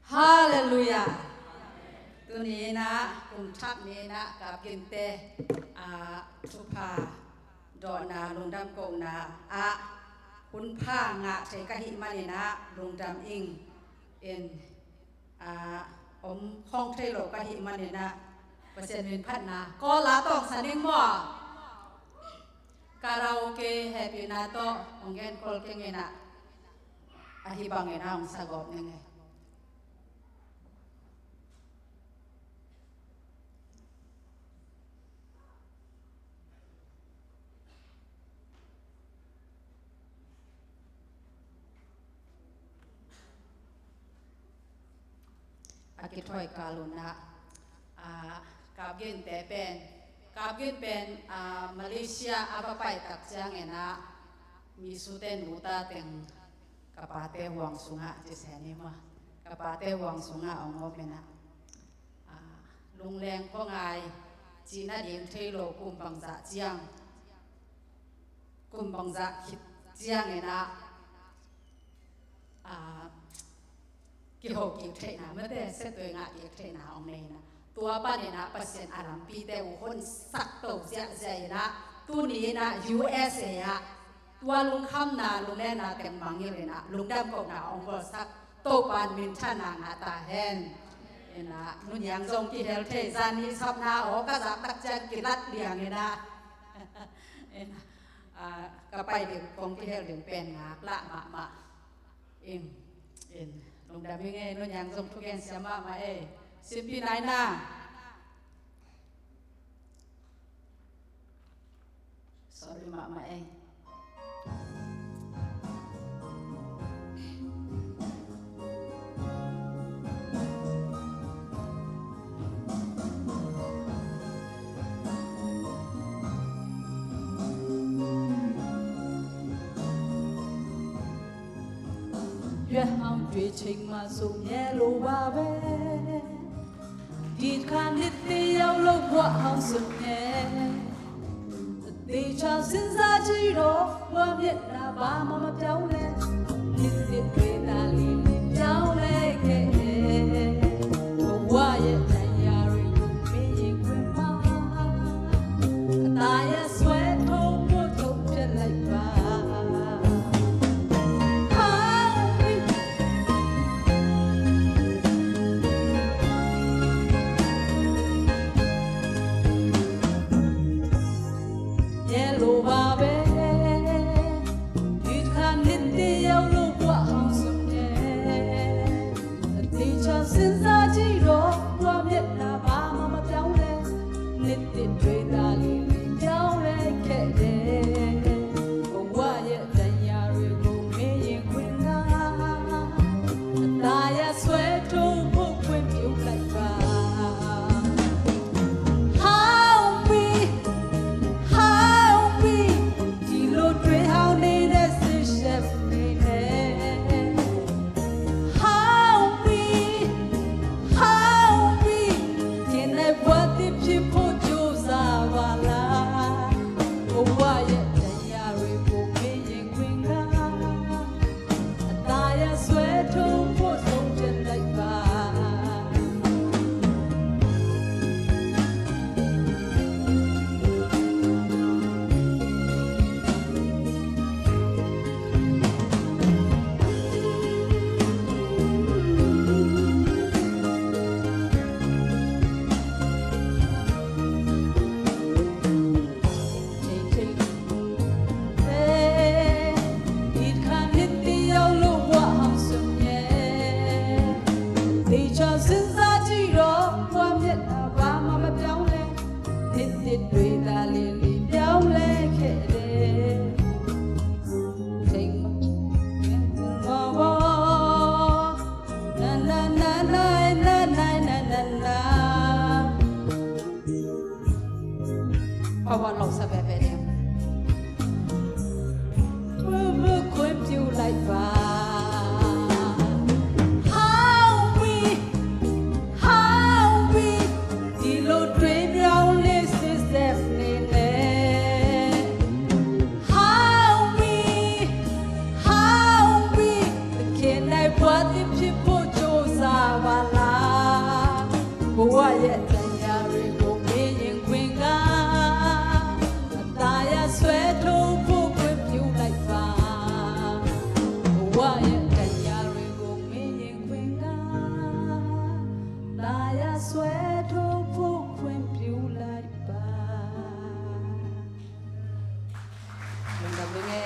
Halleluiah. Tuni in ah, kum thak ni in ah, Kapginte, ah, thupha dawhna, lungdam kohna ah hun pha ngah thei ka hih manin ah, lungdam ing. In, ah, om khawng thei lo ka hih manin ah, Pasian min phatna kawl a tawngsa ning maw? Karaoke hehpihna tawh hong gen kawl keng in ah, ahi bangin ah hong sa gawp ning e. A kithawi kal un ah, ah, Kapginte pen, Kapgin pen, ah, Malaysia a va pai tak ciangin ah, mi sute nu ta teng ka pate huang sungah, ci se ni maw, ka pate huang sungah hong om in ah, ah, lungleng khuangai, cihna ding thei lo, kum bangzah ciang, kum bangzah khit ciangin ah, ah, kiho kik theihna, mate, siatui ngah kik theihna hong nei in ah, tua panin ah Pasian a lampite uh honsak to ziahziah in ah, tuni in ah U S A ah tua lungkhamna, lunglena teng mangngilh in ah, lungdam kohna hong bawlsak Topan minthanna ngah ta hen. In ah, Nu Niang zong kihel thei, zan nih sapna aw ka zak tak ciang kilat liang in ah. In ah, ah, ka pai ding, kong kihel ding pen ngaklah mahmah ing. In, lungdam ing e, Nu Niang zong thugen siam mahmah e. Simpi nai na. Sorry mahmah e. Yet ရွေးချိန်မှာ စုံမြဲလိုပါပဲ။ ဒီတစ်ခါ နှစ်သစ်ရောက်လို့ ဘဝဟောင်းစုံမြဲ။ သေချာစဉ်းစားကြည့်တော့ ဘဝမျက်နှာ ဘာမှမပြောင်းလဲ။ နှစ်သစ်တွေသာ လီလီပြောင်းလဲခဲ့တယ်။ ဘဝရဲ့ဒဏ်ရာတွေကို မင်းရင်ခွင်မှာ အသာရဲ့ဆွဲထုတ်ဖို့ ထုတ်ပြလိုက်ပါ။ မြဲလိုပါပဲ။ ဒီတစ်ခါ နှစ်သစ်ရောက်လို့ ဘဝဟောင်းစုံမြဲ။ အသေချာစဉ်းစားကြည့်တော့ ဘဝမျက်နှာ ဘာမှမပြောင်းလဲ။ နှစ်သစ်တွေသာ လီလီပြောင်းလဲခဲ့တယ်။ ဘဝရဲ့ဒဏ်ရာတွေကို မင်းရင်ခွင်က အသာရဆွဲထုတ်ဖို့ ခွင့်ပြုလိုက်ပါ။ ဟောင်းမီး ဟောင်းမီး ဒီလိုတွေးဟောင်းနေတဲ့ စိတ်ရှည်တွေနဲ့ ဟောင်းမီး ဟောင်းမီး ကျင်လည်ဘဝသစ်ဖြစ်ဖို့ ကြိုးစားပါ တွေ့တာလေးလေး ပြောင်းလဲခဲ့တယ်။ ထိမ်မော်ပေါ် နနနနနနနနန ဖဝါလောက်ဆက်ပဲပဲတယ်။ ခွင့်ပြုလိုက်ပါ။ How we, how we ဒီလိုတွေးပြောင်းလဲစစ်စစ်နေလဲ။ How we, how we သခင်နိုင်ဘဝသစ်ဖြစ်ဖို့ကြိုးစားပါလား။ ဘဝရဲ့တန်ရာတွေကိုမင်းရင်ခွင်ကအသာရဆွဲထုတ်ဖို့ခွင့်ပြုလိုက်ပါ။ ဘဝရဲ့တန်ရာတွေကိုမင်းရင်ခွင်ကအသာရဆွဲထုတ်ဖို့ခွင့်ပြုလိုက်ပါ။ Lungdam ding e.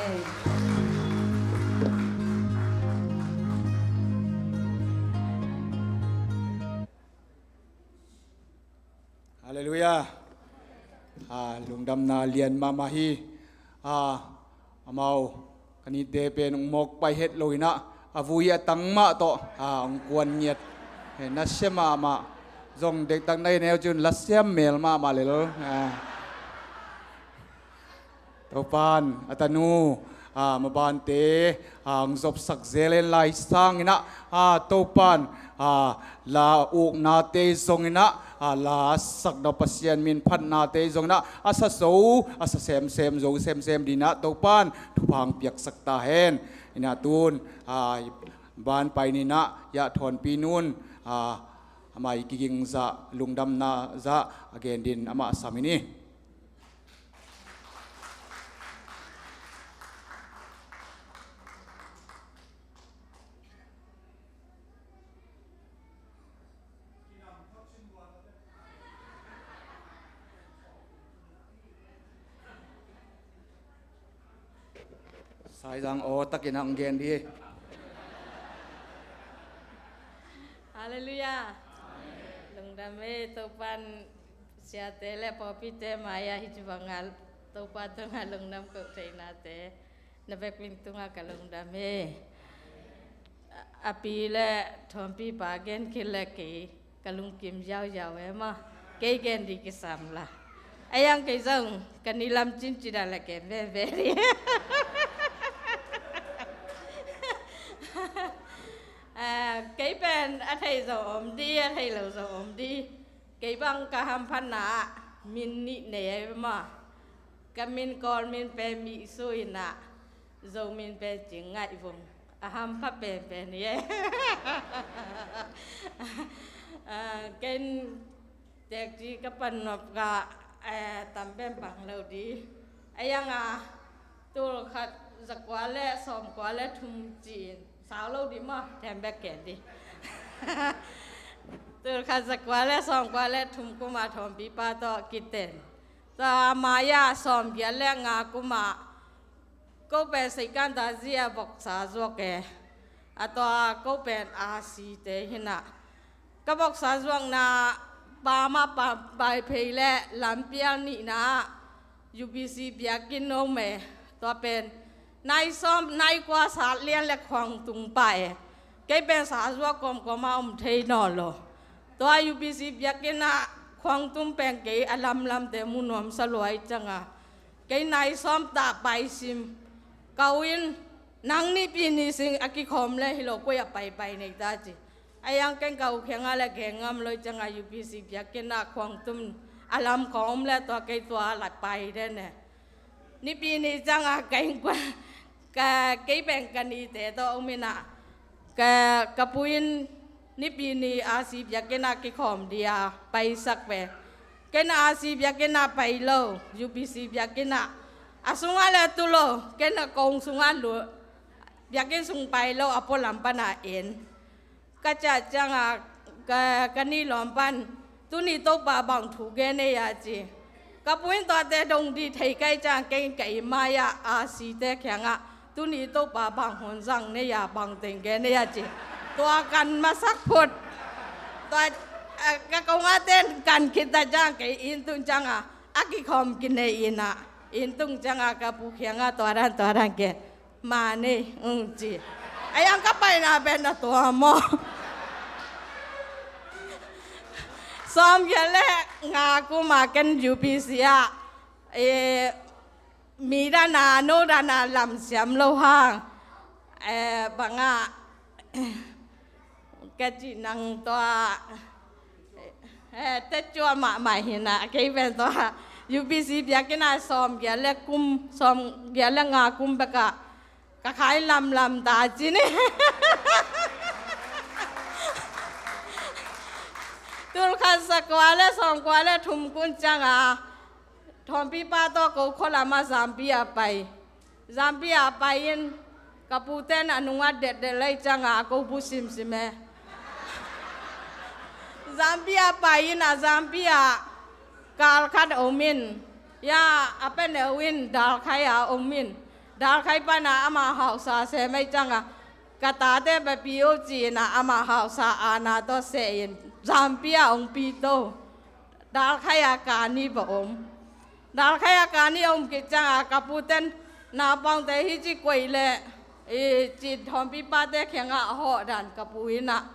Halleluiah. A, lungdamna lian mahmah hi. A, amau kanite pen ong mawk pai het lo inah a vui a tang mah tawh a ong kuan ngiat. He, nasia mahmah. Zong dektak na hi neu cun lasiam mel mahmah lel. A. Topan a tanu a mabante a ang zopsak zel hen lai sanginah a Topan a la uknate zonginah a la sakna Pasian min phatnate zonginah a sa zo a sa semsem zo semsem dinah Topan thupha ang piaksak ta hen. Inah tun a ban pai ninah yah thawnpi nun a amah i kiging zah lungdamna zah a gen din amah sam in i. Saizang aw takin ang gen hi. Halleluiah. Lungdam e, Topan siate le pawlpite mai-ah hih ci bangah Topa tungah lungdam koh theihnate na vekpi tungah ka lungdam e. A pi le thawnpipa gen khit le kei ka lungkim ziauziau e maw. Kei gen dih kisam la. A yang kei zong ka ni lam cincin a la gen veve dih. A, kei pen a thei zo om dih, a thei lo zo om dih. Kei bang ka hamphatna ah min nih nei e maw. Ka min Kawl min pen Mih Su inah Zo min pen Cing Ngaih Vung. A hampha penpen hi e. A, ken tekci ka pan nop ka, a, tam pen pang lo dih. A yang a tul khat zakua le sawmkua le thum ci-in sau lo dih maw, them bek ken dih. Tul khat zakua le sawmkua le thum kum a thawnpipa tawh kiten. Tua mai-ah sawmgiat le nga kum ah ko pen Saikan Tazi a voksa zuak e. A tua ko pen a site hinah. Ka voksa zuakna pa mah pa Vaiphei le Lampial nihna ah U B C biakinn om e. Tua pen nai sawm nai kua sat lian le khuang tung pah e. Kei pen sa zuak kawmkawm ah om thei nawn lo. Tua U B C biakinn ah khuang tung pen kei a lamlamte mu nuamsa lua ih cianga kei nai sawm tah paisim. Ka u in nang Nipi ni sing a kikhawm le hi lo koi a paipai nei ta ci. A yang ken ka u kiangah le gen ngam lo ih cianga U B C biakinn ah khuang tum a lam khawm le tua kei tua la pai den e. Nipi ni cianga ka innkuan ka kei pen ka nite tawh om inah ka, ka pu in Nipi ni R C biakinn ah kikhawm dih a paisak pen. Ken R C biakinn ah pai lo, U B C biakinn ah. A sungah le tu lo, ken a kong sungah lu, biakinn sung pai lo, a pualam pan a en. Ka ciah cianga ka, ka ni lawm pan, tuni Topa bang thu gen ei a ci. Ka pu in tuate dong dih thei ka ih ciang kei in ka ih mai-ah a site kiangah tuni Topa bang hon zang nei a bang teng gen nei a ci. Tua kan masak phut. Tua, eh, ka kongah ten kan khit ta ciang kei in tun cianga a kikhawm kinei in ah, inn tung ciangah ka pu kiangah tua dan tua dan gen, mah ni, ung ci. A yang ka paina pen na tua maw? Sawmgiat le nga kum ah ken U P C ah, eh, mi dan a, no dan a lamsiam lo hang, eh, bang ah, ka cih nang tua, eh, te cua mahmah hi in ah, kei pen tua U P C biakinn ah sawmgiat le kum, sawmgiat le nga kum bek ah ka khai lamlam ta ci ni. Tul khat za kua le sawmkua le thum kum ciangah Thawmpipa tawh ko khua lam ah Zambia pai. Zambia pai in ka pute in a nungah detdet lai ciangah ko bu simsim e. Zambia pai in ah Zambia kal khat om in, ya, a peneu in dalkhai ah om in, dalkhai pan ah amah hausa sem ei ciangah, ka tate bia pi o ci in ah amah hausa aana tawh seh in Zambia hong pi to. Dalkhai ah kani bia om. Dalkhai ah kani om khit ciangah ka pute in naupangte hi ci koih leh, i ci Thawmpipate kiangah a hawh dan ka pu in ah,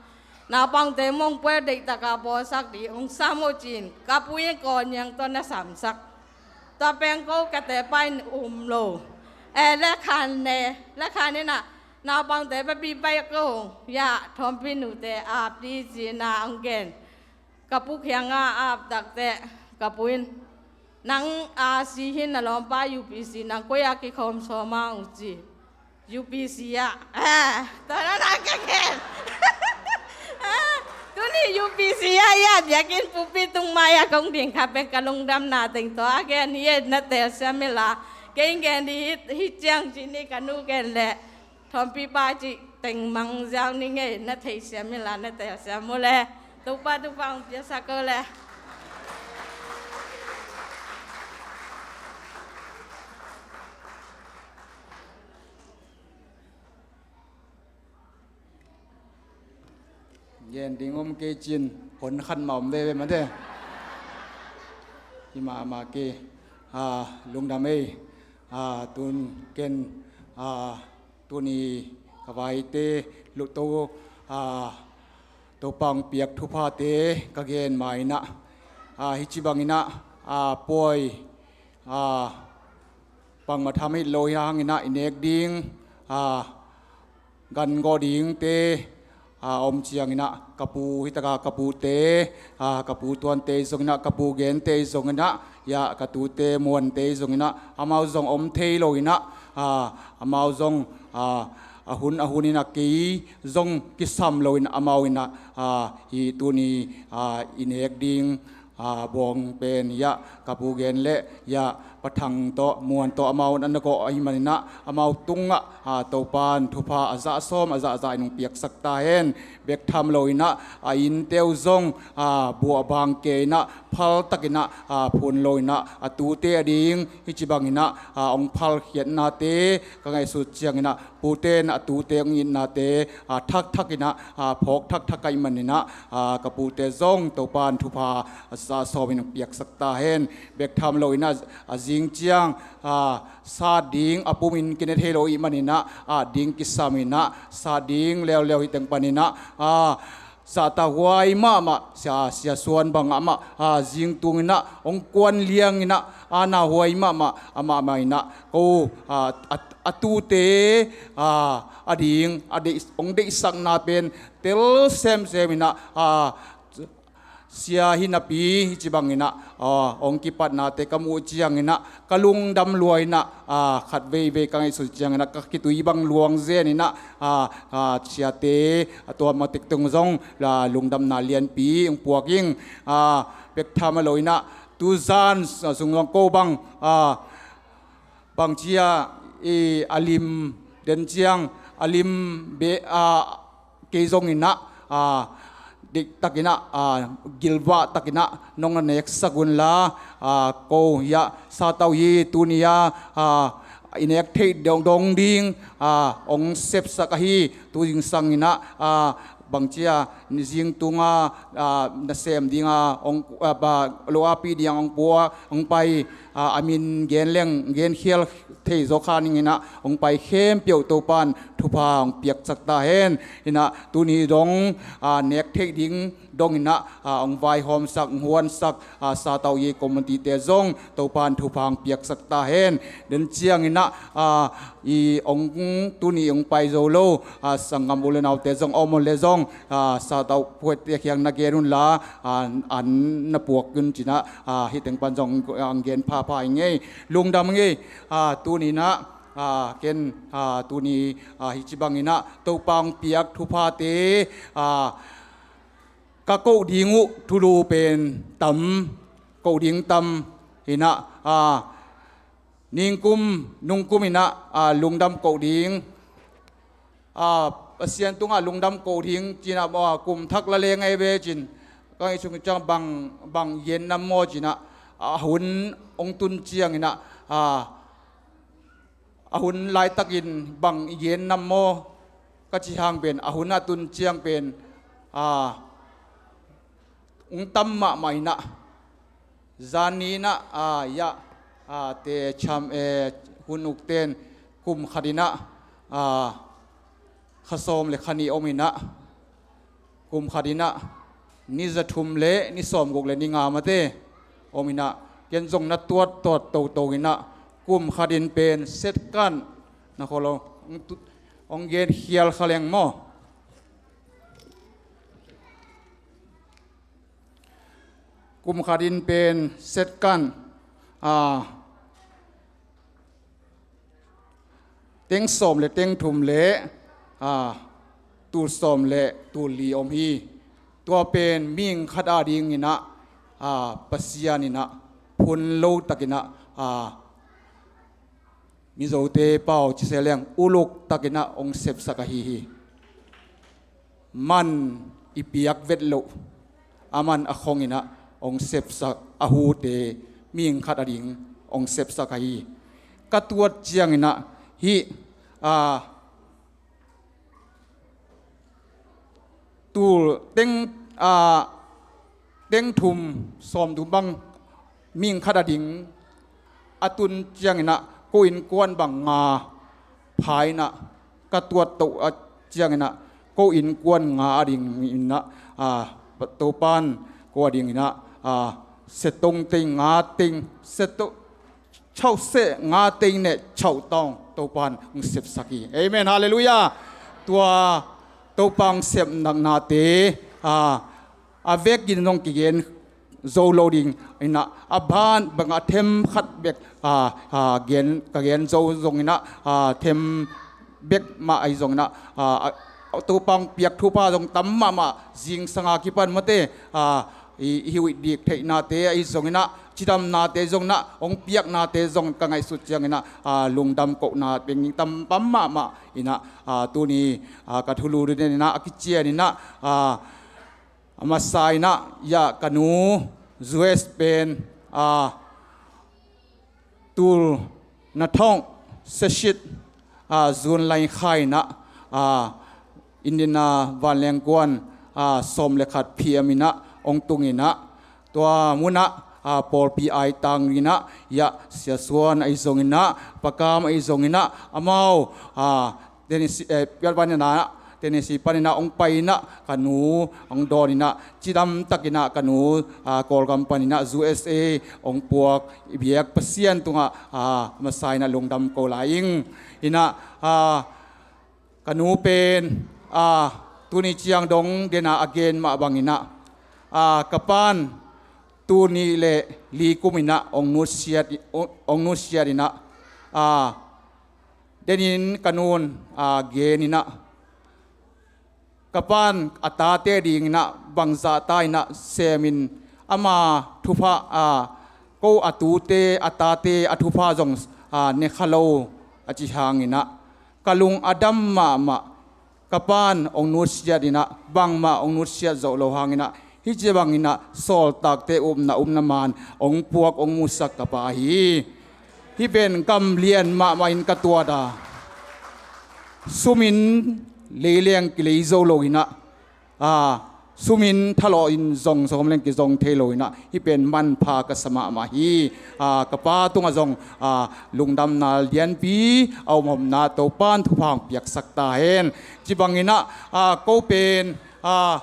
naupangte mong pua deihtak a bawlsak ding hong sam o ci in ka pu in Kawl Niang tawh na samsak. Tua pen ko ka tepa in um lo. Eh, le khan ne, le khan in ah naupangte bia pi pai ko, ya, Thawmpi nute ap ding ci in ah hong gen. Ka pu kiangah ap tak teh ka pu in, nang a si hi na lawmpa U P C, nang koi ah kikhawm sawm a, hong ci. U P C ah. Ah, tua na na ka gen. Ah, tuni U P C ah, ya, biakinn pulpit tung mai ah kong ding kha pen ka lungdamna teng tua a gen hi e, na telsiam inla. Kei gen ding hi, hi ciang ci ni, ka nu gen leh Thawmpipa cih teng mang ziau ning ei, na theisiam inla na telsiam uh le. Topa thupha hong piaksak ko le. Gen ding om kei cin, hon khat mah om veve mate. Hi mahmah kei, ah, lungdam ei, ah, tun ken, ah, tuni ka vaite, luto, ah, Topa hong piak thuphate ka gen ma in ah, ah, hi ci bang in ah, ah, puai, ah, pang ma tham hi lo hi hang in ah, i nek ding, ah, gan gawh dingte, ah, om ciang in ah, ka pu hi tak a, ka pute, ah, ka pu tuante zong in ah, ka pu gente zong in ah, ya, ka tute muante zong in ah, amau zong om thei lo in ah, ah, amau zong, ah, a hun a hun in ah kei zong kisam lo in ah, amau in ah, ah, hi tuni, ah, i nek ding, ah, bawng pen, ya, ka pu gen leh, ya, Pa Thang tawh, Muan tawh, amau na na gawh ahih man in ah, amau tungah, ah, Topa in thupha a zah sawm, a zah zah in hong piaksak ta hen. Bek tham lo in ah, a innte uh zong, ah, buah bang kei in ah, phal tak in ah, ah, phun lo in ah, a tute a ding hi ci bang in ah, ah, hong phalkhiatnate ka ngaihsut ciang in ah, pute in a tute hong itnate, ah, thakthak in ah, ah, phawk thakthak ahih man in ah, ah, ka pute zong Topa in thupha a zah sawm in hong piaksak ta hen. Bek tham lo in ah, a zing ciang, ah, sat ding a pum in kine thei lo ahih man in ah, ah, ding kisam in ah, sat ding leuleu hi teng pan in ah, ah, zahtakhuai mahmah, Sia, Sia Suan bang amah, ah, zing tung in ah, hong kuan liang in ah, ah, nauhuai mahmah, amah mah in ah, ko, ah, a, a tute, ah, a ding, a deih, hong deihsakna pen, tel semsem in ah, ah, sia hi napi, hi ci bang in ah, ah, hong kipatnate ka muh ciang in ah, ka lungdam lua in ah, ah, khat veivei ka ngaihsut ciang in ah, ka khitui bang luang zen in ah, ah, ah, siate, a tuam a tek tung zong, ah, lungdamna lianpi hong puak ing, ah, bek tham a lo in ah, tu zan, ah, sung zong ko bang, ah, bang ci a, i, a lim den ciang, a lim be, ah, kei zong in ah, ah, deih tak in ah, ah, gilvah tak in ah, nong na neksak un la, ah, ko, ya, sa tau hi tuni a, ah, i nek theih dong, dong ding, ah, hong sepsak ahi, tu zingsang in ah, ah, bangci a zing tunga, ah, nasem dinga hong, ah, ba, lo api dinga hong pua, hong pai, ah, a min gen leng gen khial thei zaw kha ning inah hong pai khempeuh Topan thupha hong piaksak ta hen. Inah tuni dong, ah, nek theih ding dong inah, ah, hong vaihawmsak, hong huansak, ah, Satau Ye community te zong Topan thupha hong piaksak ta hen. Den ciang inah, ah, i hong tuni hong pai zo lo, ah, sanggam u le naute zong a om le zong, ah, Satau phuaite khiang na gen unla, ah, an na puak un cinah, ah, hih teng pan zong hong gen phapha hi ngei. Lungdam ngei, ah, tuni inah, ah, ken, ah, tuni, ah, hih ci bang inah Topa hong piak thuphate, ah, ka koh ding uh thulu pen tam, koh ding tam inah, ah, ningkum, nungkum inah, ah, lungdam koh ding, ah, Pasian tungah lungdam koh ding cinah, ah, kum thak la leng ai ve cin. Ka ngaihsut ciang bang, bang yen nam maw cinah, ah, a hun hong tun ciang inah, ah, a hun laitakin bang i gen nam maw ka ci hang pen, a hun a tun ciang pen, ah, hong tam mahmah inah, zan ni inah, ah, ya, ah, te cham, eh, hun ukten kum khat inah, ah, kha sawm le kha nih om inah, kum khat inah ni za thum le ni sawmguk le ni nga mate om inah, ken zong na tuat tuat toto inah, kum khat in pen setkan na kholo hong tu-, hong gen khial kha leng maw. Kum khat in pen setkan, ah, teng sawm le teng thum le, ah, tul sawm le tul li om hi. Tua pen mihing khat a ding inah, ah, Pasian inah phun lo tak inah, ah, Mizote pau ci se leng uluk tak inah hong sepsak ahi hi. Man i piak vet loh, a man a khong inah hong sepsak, a hute mihing khat a ding hong sepsak ahi. Ka tuat ciang inah hih, ah, tul teng, ah, teng thum, sawm thum bang mihing khat a ding a tun ciang inah ko innkuan bang nga pha inah, ka tuat toh a ciang inah ko innkuan nga a ding inah, ah, Topan ko a ding inah, ah, setong teng nga teng seto chau se nga teng ne chau tawng Topan hong sepsak hi. Amen. Halleluiah. Tua Topa hong sepnaknate, ah, a vekin zong kigen zo lo ding inah, a ban bangah them khat bek, ah, ah, gen, ka gen zo zong inah, ah, them bek mah ahi zong inah, ah, ah, Topa hong piak thupha zong tam mahmah, zingsanga kipan mate, ah, i, i hiuih dik theihnate ahi zong inah, cidamnate zong inah, hong piaknate zong ka ngaihsut ciang inah, ah, lungdam kohna peng tam pam mahmah inah, ah, tuni, ah, ka thulu ding inah, a kician inah, ah, a masa inah, ya ka nu U S pen, ah, tul na thong sesit, ah, June lai kha inah, ah, Indian, ah, vanlengkuan, ah, sawm le khat P M inah hong tung inah, tua munah, ah, pawlpi aitang inah, ya Sia Suan ahi zong inah, Pa Kam ahi zong inah, amau, ah, Tennessee, eh, piat van inah, Tennessee pan inah hong pai inah, ka nu hong dawn inah, cidam tak inah ka nu, ah, Kawlgam pan inah U S A hong puak i biak Pasian tungah, ah, masa inah lungdam ko lai ing. Inah, ah, ka nu pen, ah, tuni ciang dong dena a gen mah bang inah, ah, ka pan tul nih le li kum inah hong nusiat, hong nusiat inah, ah, denin ka nun, ah, gen inah, ka pan a tate ding inah bangzah ta inah semin, ama thupha, ah, ko a tute a tate a thupha zong, ah, ne kha lo a ci hang inah, ka lung a dam mahmah. Ka pan hong nusiat inah, bangmah hong nusiat zoh lo hang inah, hih ci bang inah sawltakte upna, upna man hong puak, hong musak ka pa hi. Hih pen gam lian mahmah in ka tuat a, sumin leileng kilei zo lo inah, a, sumin thalawh in zong sawm leng kizong thei lo inah, hih pen manpha ka sa mahmah hi. A, ka pa tungah zong, a, lungdamna lianpi a om omna Topan thupha hong piaksak ta hen. Ci bang inah, a, ko pen, a,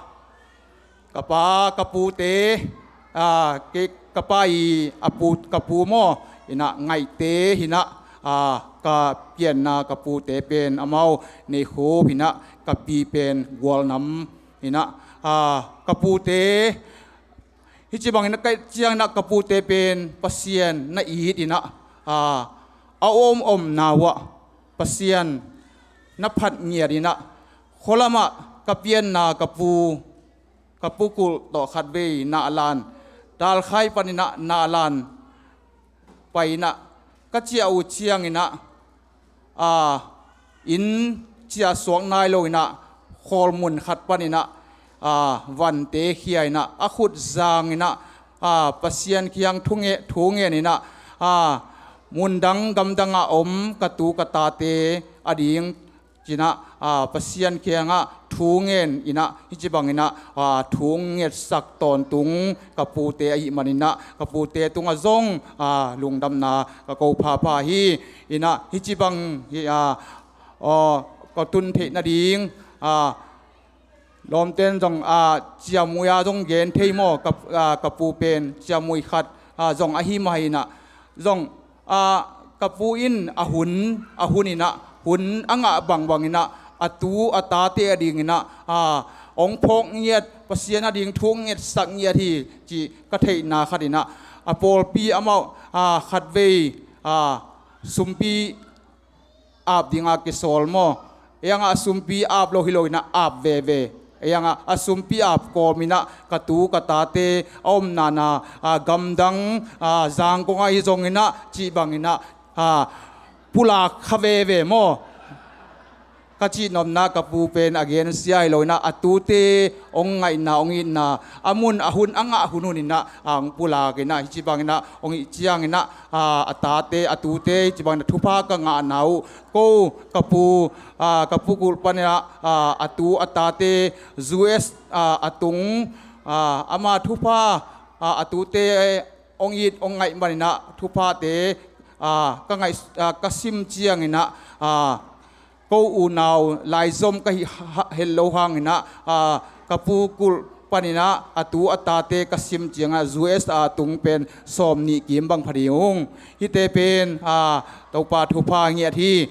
ka pa, ka pute, a, ke, ka pa i a pu, ka pu maw, inah Ngaihte hinah, a, ka pianna ka pute pen amau Neikhup hinah, ka pi pen Gualnam hinah, a, ka pute, hih ci bang inah ka ciang inah ka pute pen Pasian na it inah, a, a om omna uh ah Pasian na phat ngiat inah, khualamah ka pianna ka pu, ka pu kulh tawh khatvei nahlan, Talkhai pan inah nahlan pai inah, ka ciah uh ciang inah, a, inn ciah suak nai lo inah, khawl mun khat pan inah, a, vante khia inah, a khut zang inah, a, Pasian kiang thu nge, thu ngen inah, a, mundang gamdang a om ka tu ka tate ading ci inah, a, Pasian kiangah thu ngen inah, hih ci bang inah, a, thu ngetsak tawntung ka pute ahih man inah, ka pute tungah zong, a, lungdamna ka ko phapha hi. Inah hih ci bang hi, a, aw, ka tun theih nading, a, lawmten zong, a, ciamui a zong gen thei maw, ka, a, ka pu pen ciamui khat, a, zong ahi mah inah, zong, a, ka pu in a hun, a hun inah, hun a ngah bangbang inah, a tu a tate ading inah, a, hong phawk ngiat, Pasian ading thu ngetsak ngiat hi, ci ka theihna khat inah, a pawlpi amau, a, khatvei, a, sumpi ap dinga kisawl maw? Ei ang a sumpi ap lo hi lo inah ap veve. Ei ang a sumpi ap kawm inah ka tu ka tate a omna na, a, gamdang, a, Zangkong ahi zong inah ci bang inah, a, pulak kha veve maw? Ka cihnopna ka pu pen a gensia hi lo inah a tute hong ngaihna hong itna a mun a hun a ngah hunhun inah, a, hong pulak inah hih ci bang inah hong ih ciang inah, a, a tate, a tute, hih ci bang inah thupha ka ngahna uh, ko ka pu, a, ka pu kulh pan inah, a, a tu a tate U S, a, a tung, a, ama thupha, a, a tute hong it hong ngaih man inah thuphate, a, ka ngaih, a, ka sim ciang inah, a, ko unau laizom ka hih ha, het lo hang inah, a, ka pu kulh pan inah a tu a tate ka sim ciang inah U S a tung pen sawm nih kim bang pha ding ung. Hihte pen, a, Topa thupha ngiat hi.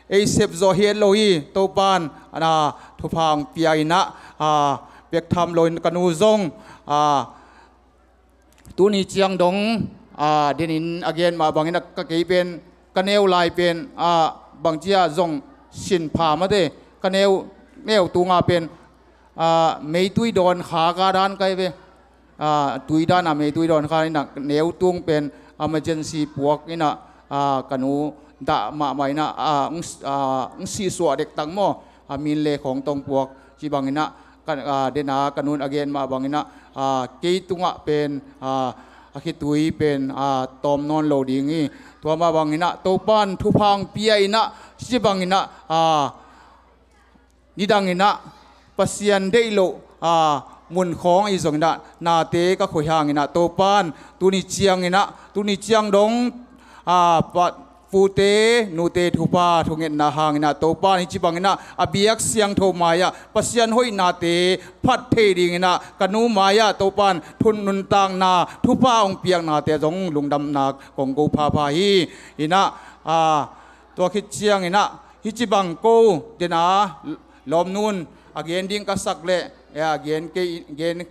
Ei sep zawh hi het lo hi, Topan, a, thupha hong pia inah, a, bek tham lo in ka nu zong, a, tuni ciang dong, a, denin a gen mah bang inah ka kei pen, ka neu lai pen, a, bangci a zong sin pha mate, ka neu, neu tunga pen, a, meitui dawn kha ka dan kai ve. A, tui dan a meitui dawn kha inah neu tung pen emergency puak inah, a, ka nu dah mahmah inah, a, hong, a, hong sihsuah dektak maw? A, min le khawng tong puak ci bang inah, ka, a, dena ka nun a gen mah bang inah, a, kei tungah pen, a, a khitui pen, a, tawm nawn lo ding hi. Tua mah bang inah Topan thupha hong pia inah, ci bang inah, a, nidang inah Pasian deih loh, a, mun khawng ahi zong inah nate ka khoi hang inah Topan tuni ciang inah, tuni ciang dong, a, pa, pute, nute thupha thungetna hang inah Topan hih ci bang inah a biak siangtho mai-ah Pasian hoihnate phat thei ding inah ka nu mai-ah Topan thun nuntakna thupha hong piaknate zong lungdamna kong ko phapha hi. Inah, a, tua khit ciang inah hih ci bang ko dena lawmnun a gen ding ka sak leh, a, gen kei, gen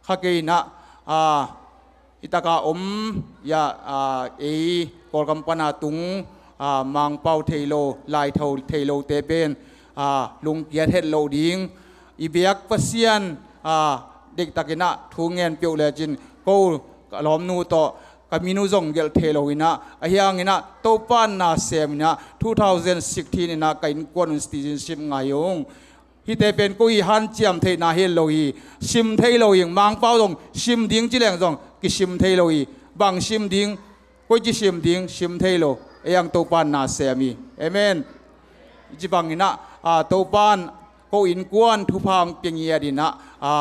kha kei inah, a, i taka om, ya, a, ei Kawlgam pana tung, a, Mangpau thei lo, Laitho thei lote pen, a, lungkiat het loh ding, i biak Pasian, a, deihtak inah thu ngen peuh lecin ko ka lawmnu tawh ka min uh zong gelh thei lo inah, ahi hang inah Topan na sem inah two thousand sixteen inah ka innkuan un citizenship ngah hi ung. Hihte pen ko hi hanciam theihna hi lo hi. Sim thei lo hi. Mangpau zong sim ding ci leng zong kisim thei lo hi. Bang sim ding, koi ci sim ding, sim thei lo. Ei ang Topan na sem hi. Amen. Ci bang inah, a, Topan ko innkuan thupha hong pia ngiat in ah, a,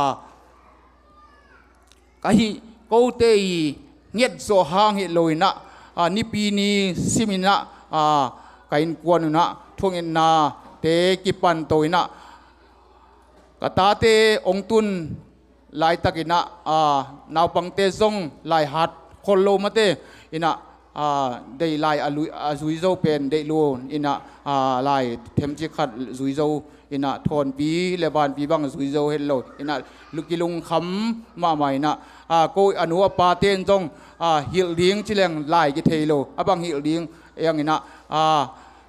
ka hih kote i nget zawh hang hi lo in ah, a, nipi ni sim in ah, a, ka innkuan un ah thungetnate kipan to in ah, ka tate hong tun laitak in ah, a, naupangte zong lai hat khol lo mate in ah, a, deih lai a lui, a zui zo pen deih lo in ah, a, lai themcik khat zui zo in ah, thawnpi le vanpi bang zui zo het lo in ah, lu-, kilungkham mahmah in ah, a, ko a nu a pate in zong, a, hilh ding ci leng lai kithei lo, a bang hilh ding, eng in ah, a,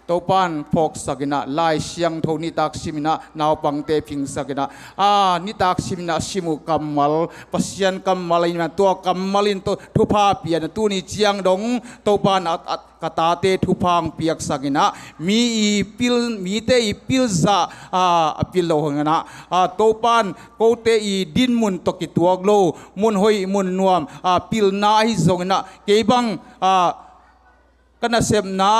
Topa'n phawksak in ah, Lai Siangtho nitak sim in ah, naupangte phingsak in ah, a, nitak sim in ah sim uh kammal, Pasian kammal in ah, tua kammal in to thupha pia in ah, tuni ciang dong Topa'n a, a, ka tate thupha hong piaksak in ah, mi i pil, mite i pilzah, a, a pil lo hang in ah, a, Topa'n kote i dinmun tawh kituak lo, mun hoih mun nuam, a, pilna ahi zong in ah, kei bang, a, ka nasepna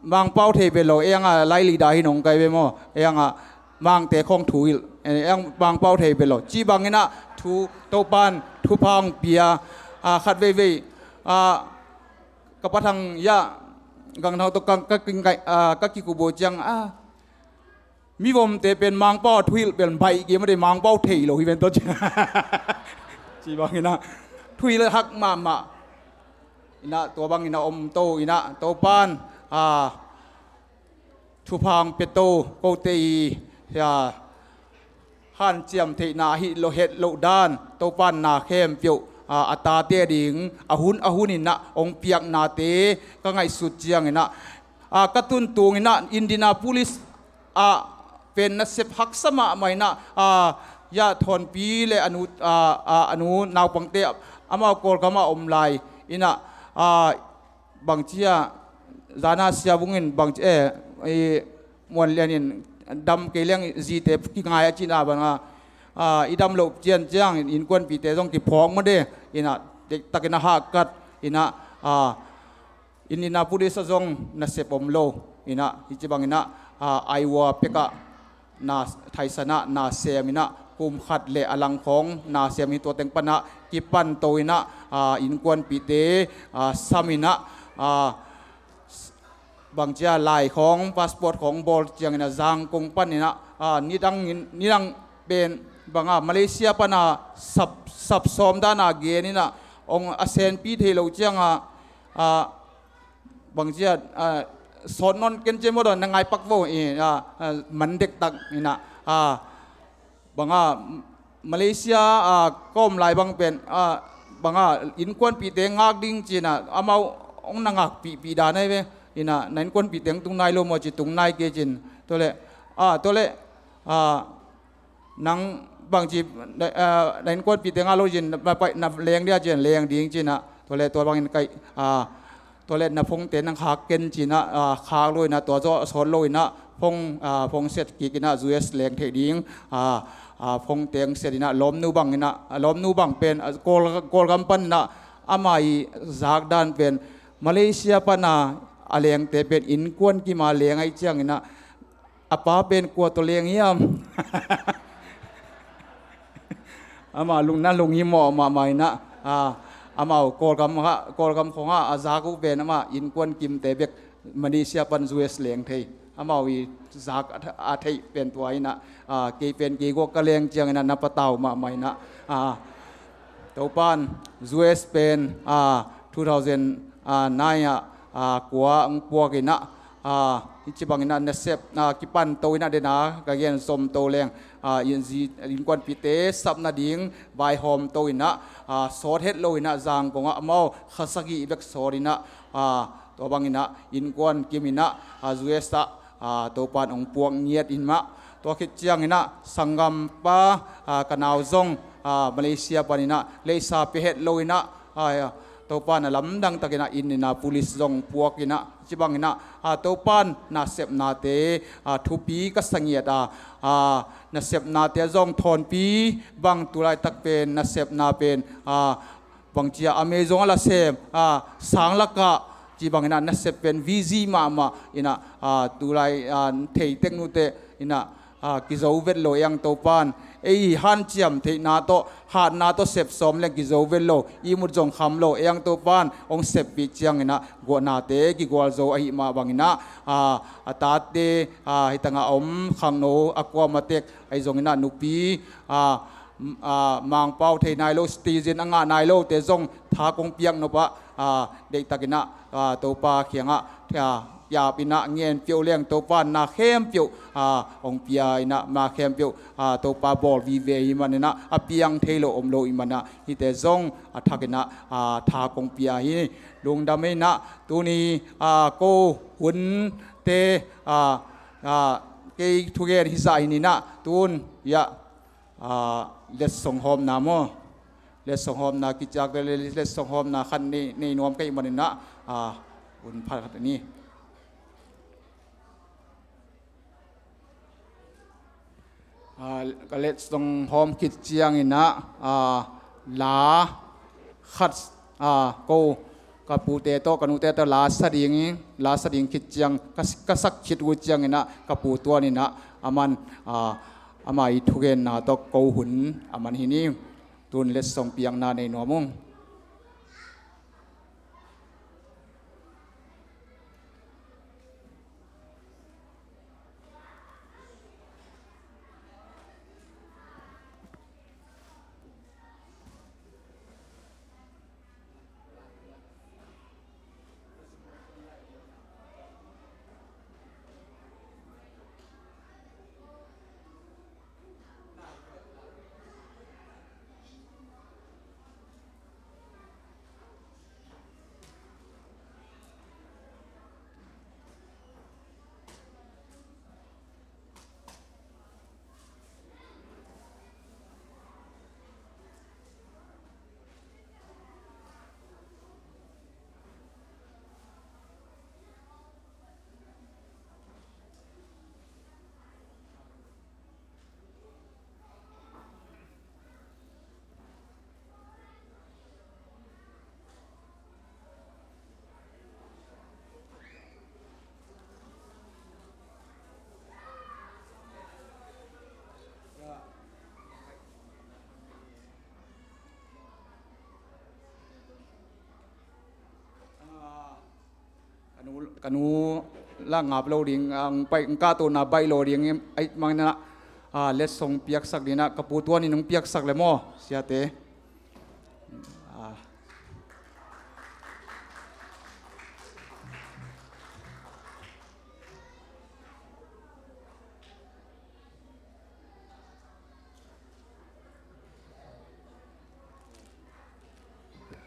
Mangpau thei bel lo, eng a lai leader hi nong kai ve maw, eng a Mangte khawng thu hilh, eng Mangpau thei bel lo, ci bang in ah thu Topa'n thupha hong pia, a, khat veivei, a, ka pathang ya, gangthau tawh ka, ka, ka, a, ka kikubo ciang, a, mivomte pen Mangpau a thuhilh pen baih kei mah dei, Mangpau thei lo hi ven tawh ci. Ci bang in ah thuhilh hak mahmah in ah, tua bang in ah om to in ah, Topa'n, a, thupha hong pia to, kote i, a, hanciam theihna ahi lo het loh dan, Topa'n na khempeuh, a, a tate ding a hun a hun in ah hong piaknate ka ngaihsut ciang in ah, a, ka tun tung in ah Indianapolis ah pen nasep haksa mahmah in ah, a, ya thawnpi le a nu, a, a, a nu naupangte amau Kawlgam ah om lai in ah, a, bangci a, zana Sia Vung in bangci, eh, i Muan Lian in dam kei leng zite kingai a cihna bang a, a, i dam loh cian ciang innkuanpihte zong kiphawk mah dei in ah, dektak in ah hahkat in ah, a, Indianapolis ah zong nasep om lo in ah, hi ci bang in ah, a, Iowa pek ah na, thaisan ah na sem in ah, kum khat le a lang khawng na sem hi, tua teng pan ah kipan to in ah, a, innkuanpihte, a, sam in ah, a, bangci a lai khawng, passport khawng bawl ciang in ah Zangkong pan in ah, a, nidang in, nidang pen bang a Malaysia pan a sap, sap sawm dan a gen in ah, hong a senpi thei lo ciang a, a, bangci a, a, sawt nawn ken ci maw, tua na ngai pak vo, i, a, a, man dektak in ah, a, bang a Malaysia, a, ka om lai bang pen, a, bang a innkuanpihte ngak ding ci in ah, amau hong na ngakpihpih dan ahi ve in ah, na innkuanpihte hong tung nai lo maw ci, tung nai kei ci in, tua leh, a, tua leh, a, nang bangci, a, na innkuanpihte ngak lo ci in, na pai, na leng dia ci in, leng ding ci in ah, tua leh tua bang in kai, a, tua leh na phone-te nang khak ken ci in ah, a, khak lo in ah, tua zawh sawt lo in ah, phone, a, phone set kik in ah, U S leng theih ding, a, a, phone-te hong set in ah, lawmnu bang in ah, a, lawmnu bang pen, a, Kawl, Kawlgam pan in ah, ama i zak dan pen Malaysia pan a, a lengte pen innkuan kim a leng ahih ciang in ah, a pa pen kua tawh leng hiam? Amah lungna lunghimawh mahmah in ah, a, amau Kawlgam ah, Kawlgam khawng ah a zak uh pen amah innkuan kimte bek Malaysia pan U S leng thei. Amau i zak a, a theih pen tua in ah, a, kei pen kei guak ka leng ciang in ah na patau mahmah in ah, a, Topa'n U S pen, a, two thousand nine ah, a, kua hong puak in ah, a, hi ci bang in ah nasep, a, kipan to in ah, den a ka gen zom to leng, a, innzi, innkuanpihte sap nading vaihawm to in ah, a, sawt het lo in ah Zangkong ah amau kha sagih bek sawt in ah, a, tua bang in ah innkuan kim in ah, a, U S ah, a, Topa'n hong puak ngiat in mah. Tua khit ciang in ah sanggampa, a, ka nau zong, a, Malaysia pan in ah leisa pia het lo in ah, a, Topa'n a lamdang tak in ah Indianapolis zong puak in ah, ci bang in ah, a, Topa'n nasepnate, a, thupi ka sa ngiat a, a, nasepnate zong thawnpi bang tu laitak pen nasepna pen, a, bangci a Amazon ah la sem, a, sang lak ah ci bang in ah nasep pen busy mahmah in ah, a, tu lai, a, thei tek nute in ah, a, kizo vet lo ei ang Topan, ei hanciam theihna tawh, hatna tawh sep sawm leng kizo vet lo, ihmut zong kham lo ei ang Topan hong seppih ciangin ah guahnate kigualzo ahih mah bangin ah, a, a tate, a, hih tangah a om khangno a kuamah tek ahi zongin ah nupi, a, m-, a, Mangpau thei nai lo, citizen a ngah nai lote zong tha kong piak nop ah, a, deihtakin ah, a, Topa kiangah, a, piapin ah ngen peuh leng Topa na khempeuh, a, hong pia in ah, ma khempeuh, a, Topa bawl vive ahih manin ah, a piang thei lo om lo ahih manin ah, hihte zong a thakin ah, a, tha kong pia hi. Lungdam in ah, tuni, a, ko hunte, a, a, kei thugen hi zah hi in ah, tun, ya, a, letsong hawmna maw? Letsong hawmna kiciak le, letsong hawmna khat nei, nei nuam ka hih manin ah, a, hun pha khat ni. A, ka letsong hawm khit ciangin ah, a, la khat, a, ko ka pute tawh ka nute tawh la sa ding, la sa ding khit ciang ka, ka sak khit uh ciangin ah ka pu Tuan in ah a man, a, ama ii thugenna tawh ko hun a man hi ni. Tun letsong piakna nei nuam ung. Ka nu, ka nu la ngap lo ding, a, hong pai, hong kahtohna baih lo ding, a, ahih manin ah, a, letsong piaksak ding ah, ka pu Tuan in hong piaksak le maw, siate. A.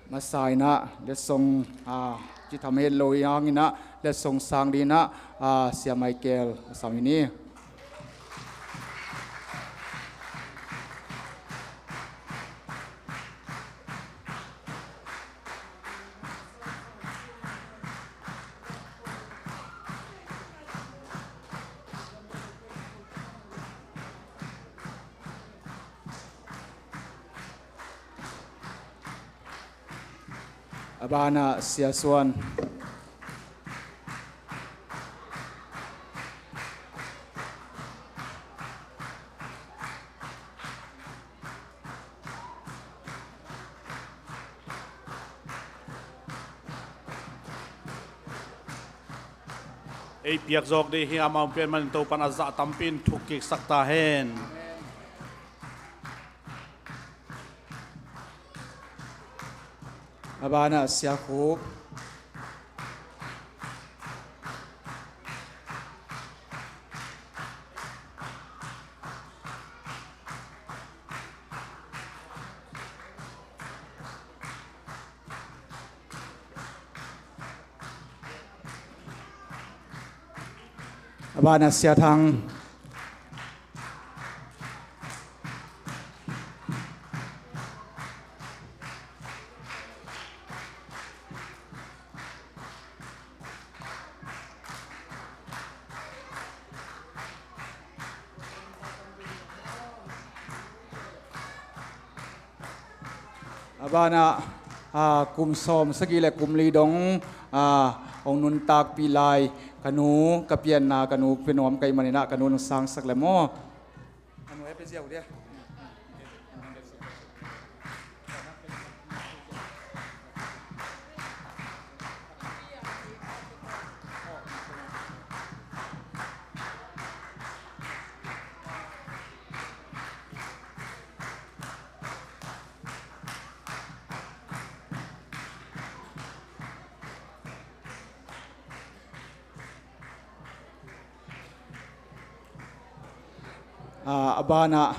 Masa in ah letsong, a, ci tham het lo hangin ah, letsong sang ding ah, a, Sia Michael a sam hi ni. A banah Sia Suan. Ei piak zawk dih hi, amau pian manin Topan a zah tampi in thuk kiksak ta hen. A banah Sia Khup. A banah Sia Thang. A banah a, kum sawm sagih le kum li dong, a, hong nuntakpih lai ka nu, ka pianna ka nu Pi Nuam ka hih manin ah ka nu nungsangsak le maw. A, a banah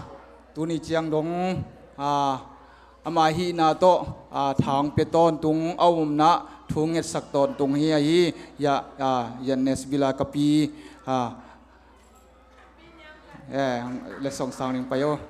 tuni ciang dong, a, ama hihna tawh, a, thangpia tawntung a omna thu ngetsak tawntung hi ahi, ya, a, Yan Nesbila ka pi, a, eh, letsong sang ding pai aw.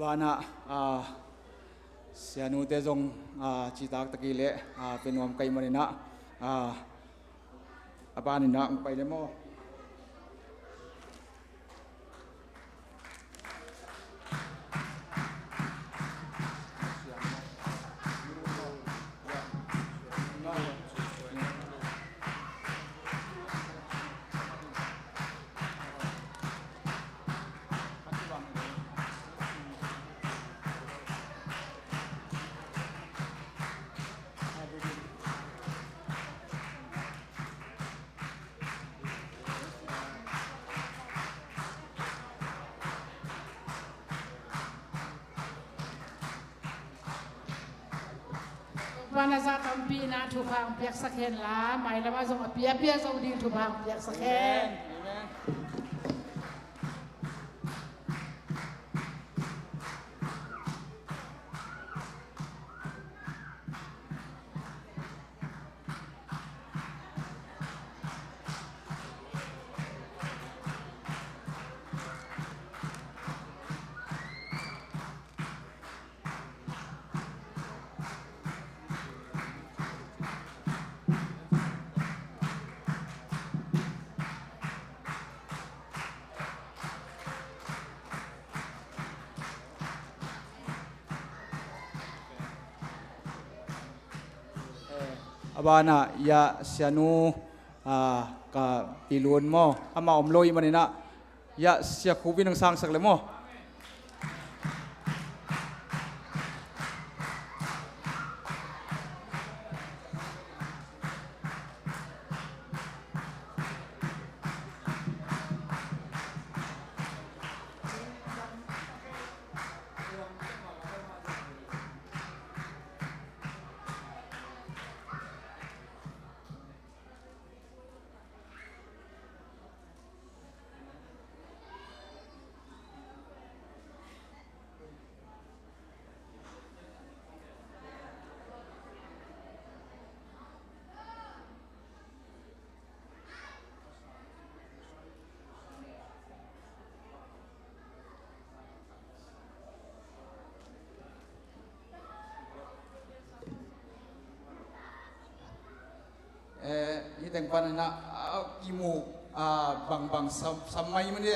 Banah, a, sianute zong, a, citak tak hi leh, a, Pi Nuam ka hih manin ah, a, a banin ah hong pai le maw. Tua na zah tampi in ah thupha hong piaksak hen la, mailam ah zong a pia a pia zo ding thupha hong piaksak hen. Amen. Amen. A banah, ya, sianu, a, ka pilun maw, amah om lo ih maninah, ya, sia Khup in hong sangsak le maw. Eh, hih teng pan in ah, ah, kimu, ah, bangbang sam, sam mai mah ni,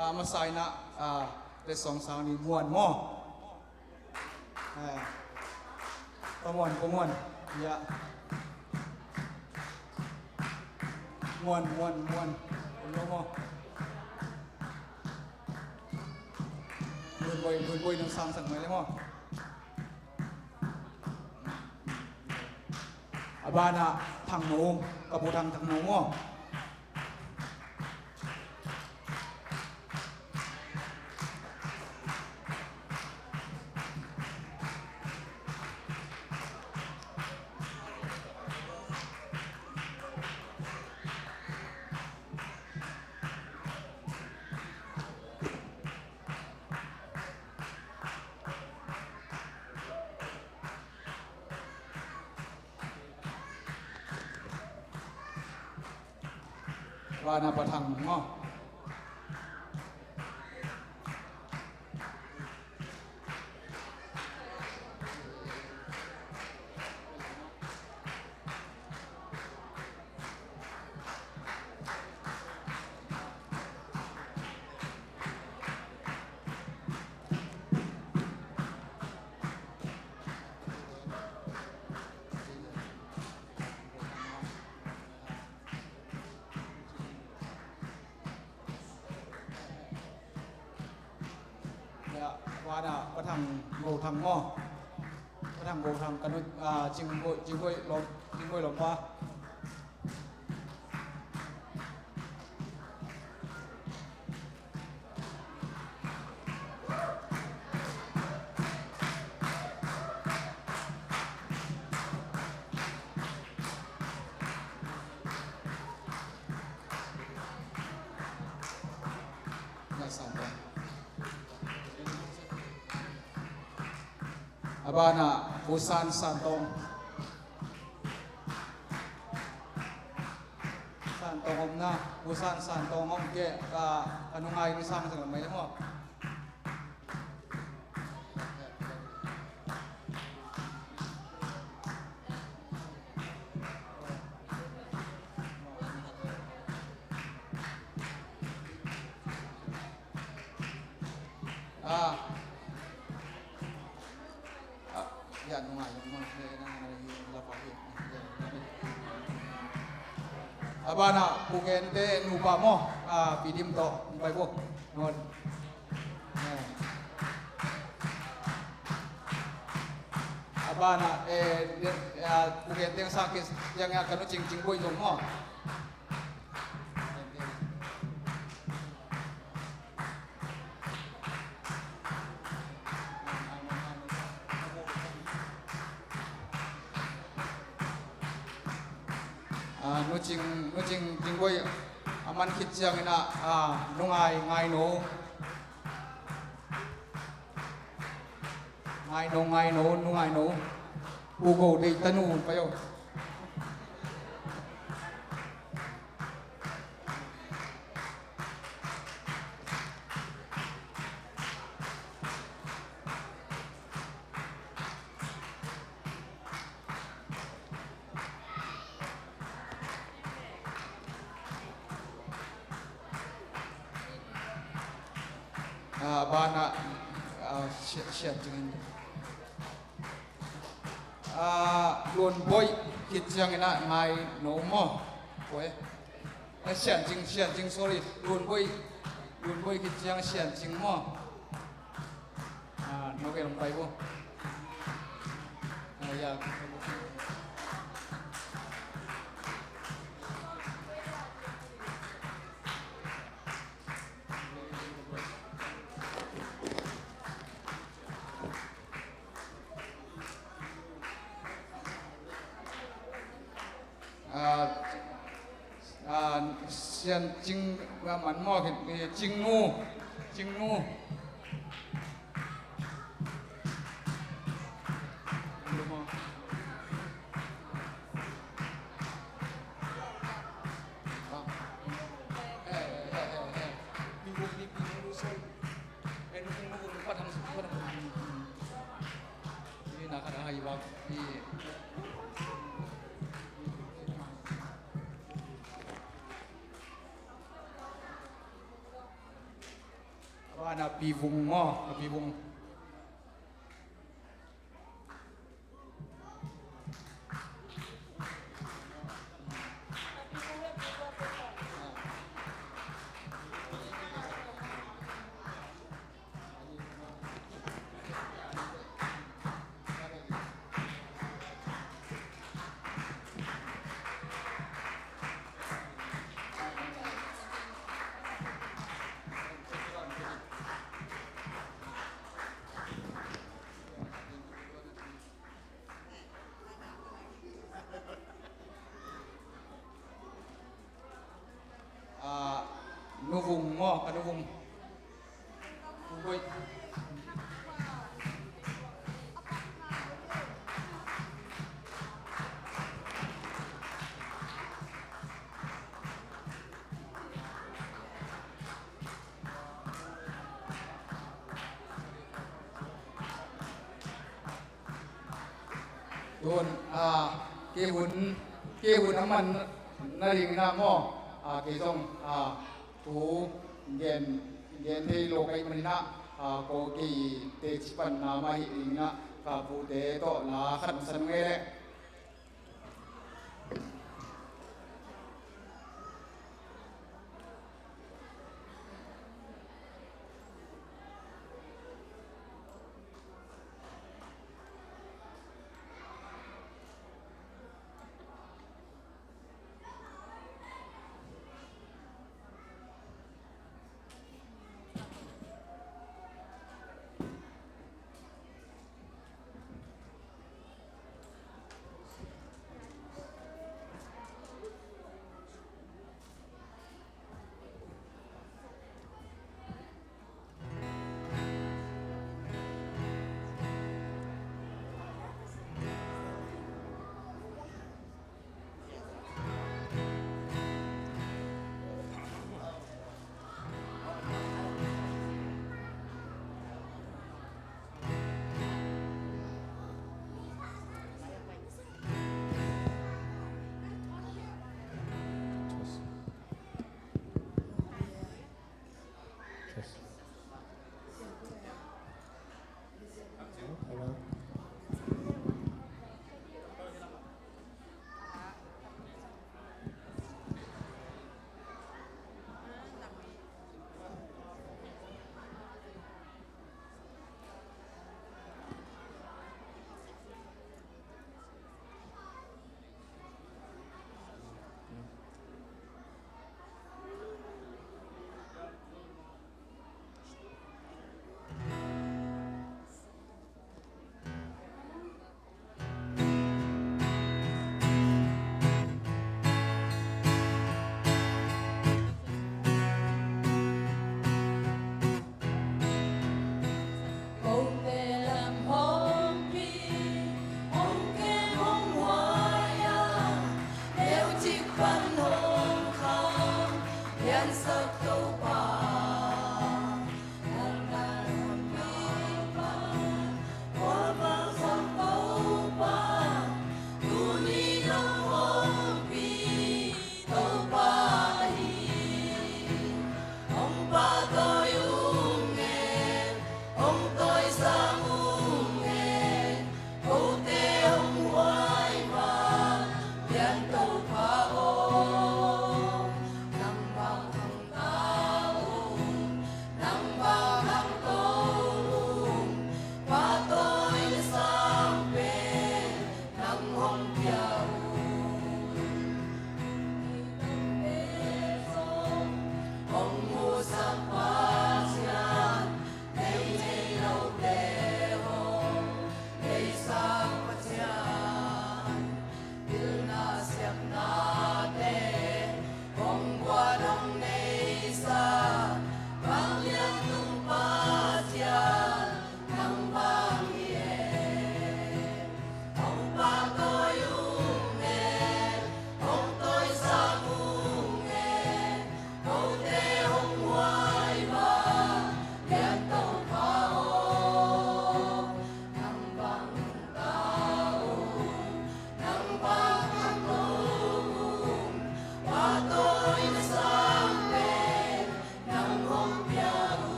ah, masa in ah, ah, te song sang ni muan maw. Eh, pa muan, pa muan. Ya. Muan, muan, muan. Lo maw. Lunboi, lunboi nang sang sang mai le maw. A banah Thangno, ka pu Thang, Thangno maw. Banah Pa Thang maw. Ya, banah Pa Thang, Go Thang maw. Pa Thang, Go Thang, ka nu, ah, Cing Boi, Cing Boi lawm, Cing Boi lawmpa. A banah Pu San, Santawng. Santawng omna, Pu San, Santawng om kei, ka, ka nungai ni sang sang mai le maw. Ah. Ah, ya, nungai, nungai, nungai, nungai, nungai. A banah Pu Gente nupa maw, ah, Pi Dim tawh, pai bo. Nungai. Eh. A banah, eh, eh, ah, Pu Gente sang kis, yang, yang, ka nu Cing, Cing Boi zong maw. Ah, Nu Cing, Nu Cing, Cing Boi, a man khit ciangin ah, ah, nungai, ngai no. Ngai no, ngai no, nungai no. Pu Go deih tanu, pai o. Ah, banah, ah, Sia, Sia Cing in. Ah, Luan Boih khit ciangin ah ngai no maw. Boih. Eh, Sian Cing, Sian Cing, sorry. Luan Boih, Luan Boih khit ciang Sian Cing maw. Ah, no ke long pai bo. Ah, ya. Ah, ah, Sian Cing, ah, man maw, eh, Cing Nu, Cing Nu. Kapivung maw, Kapivung. Ah, Nuvung maw, ka Nuvung. Nuvung. Tun, ah, kei hun, kei hun a man nading in ah maw, ah, kei zong, ah, thu gen, gen thei lo ka hih manin ah, ah, ko kei teci panna mah hi ding in ah, ka pute tawh la khat hong san ung ei leh.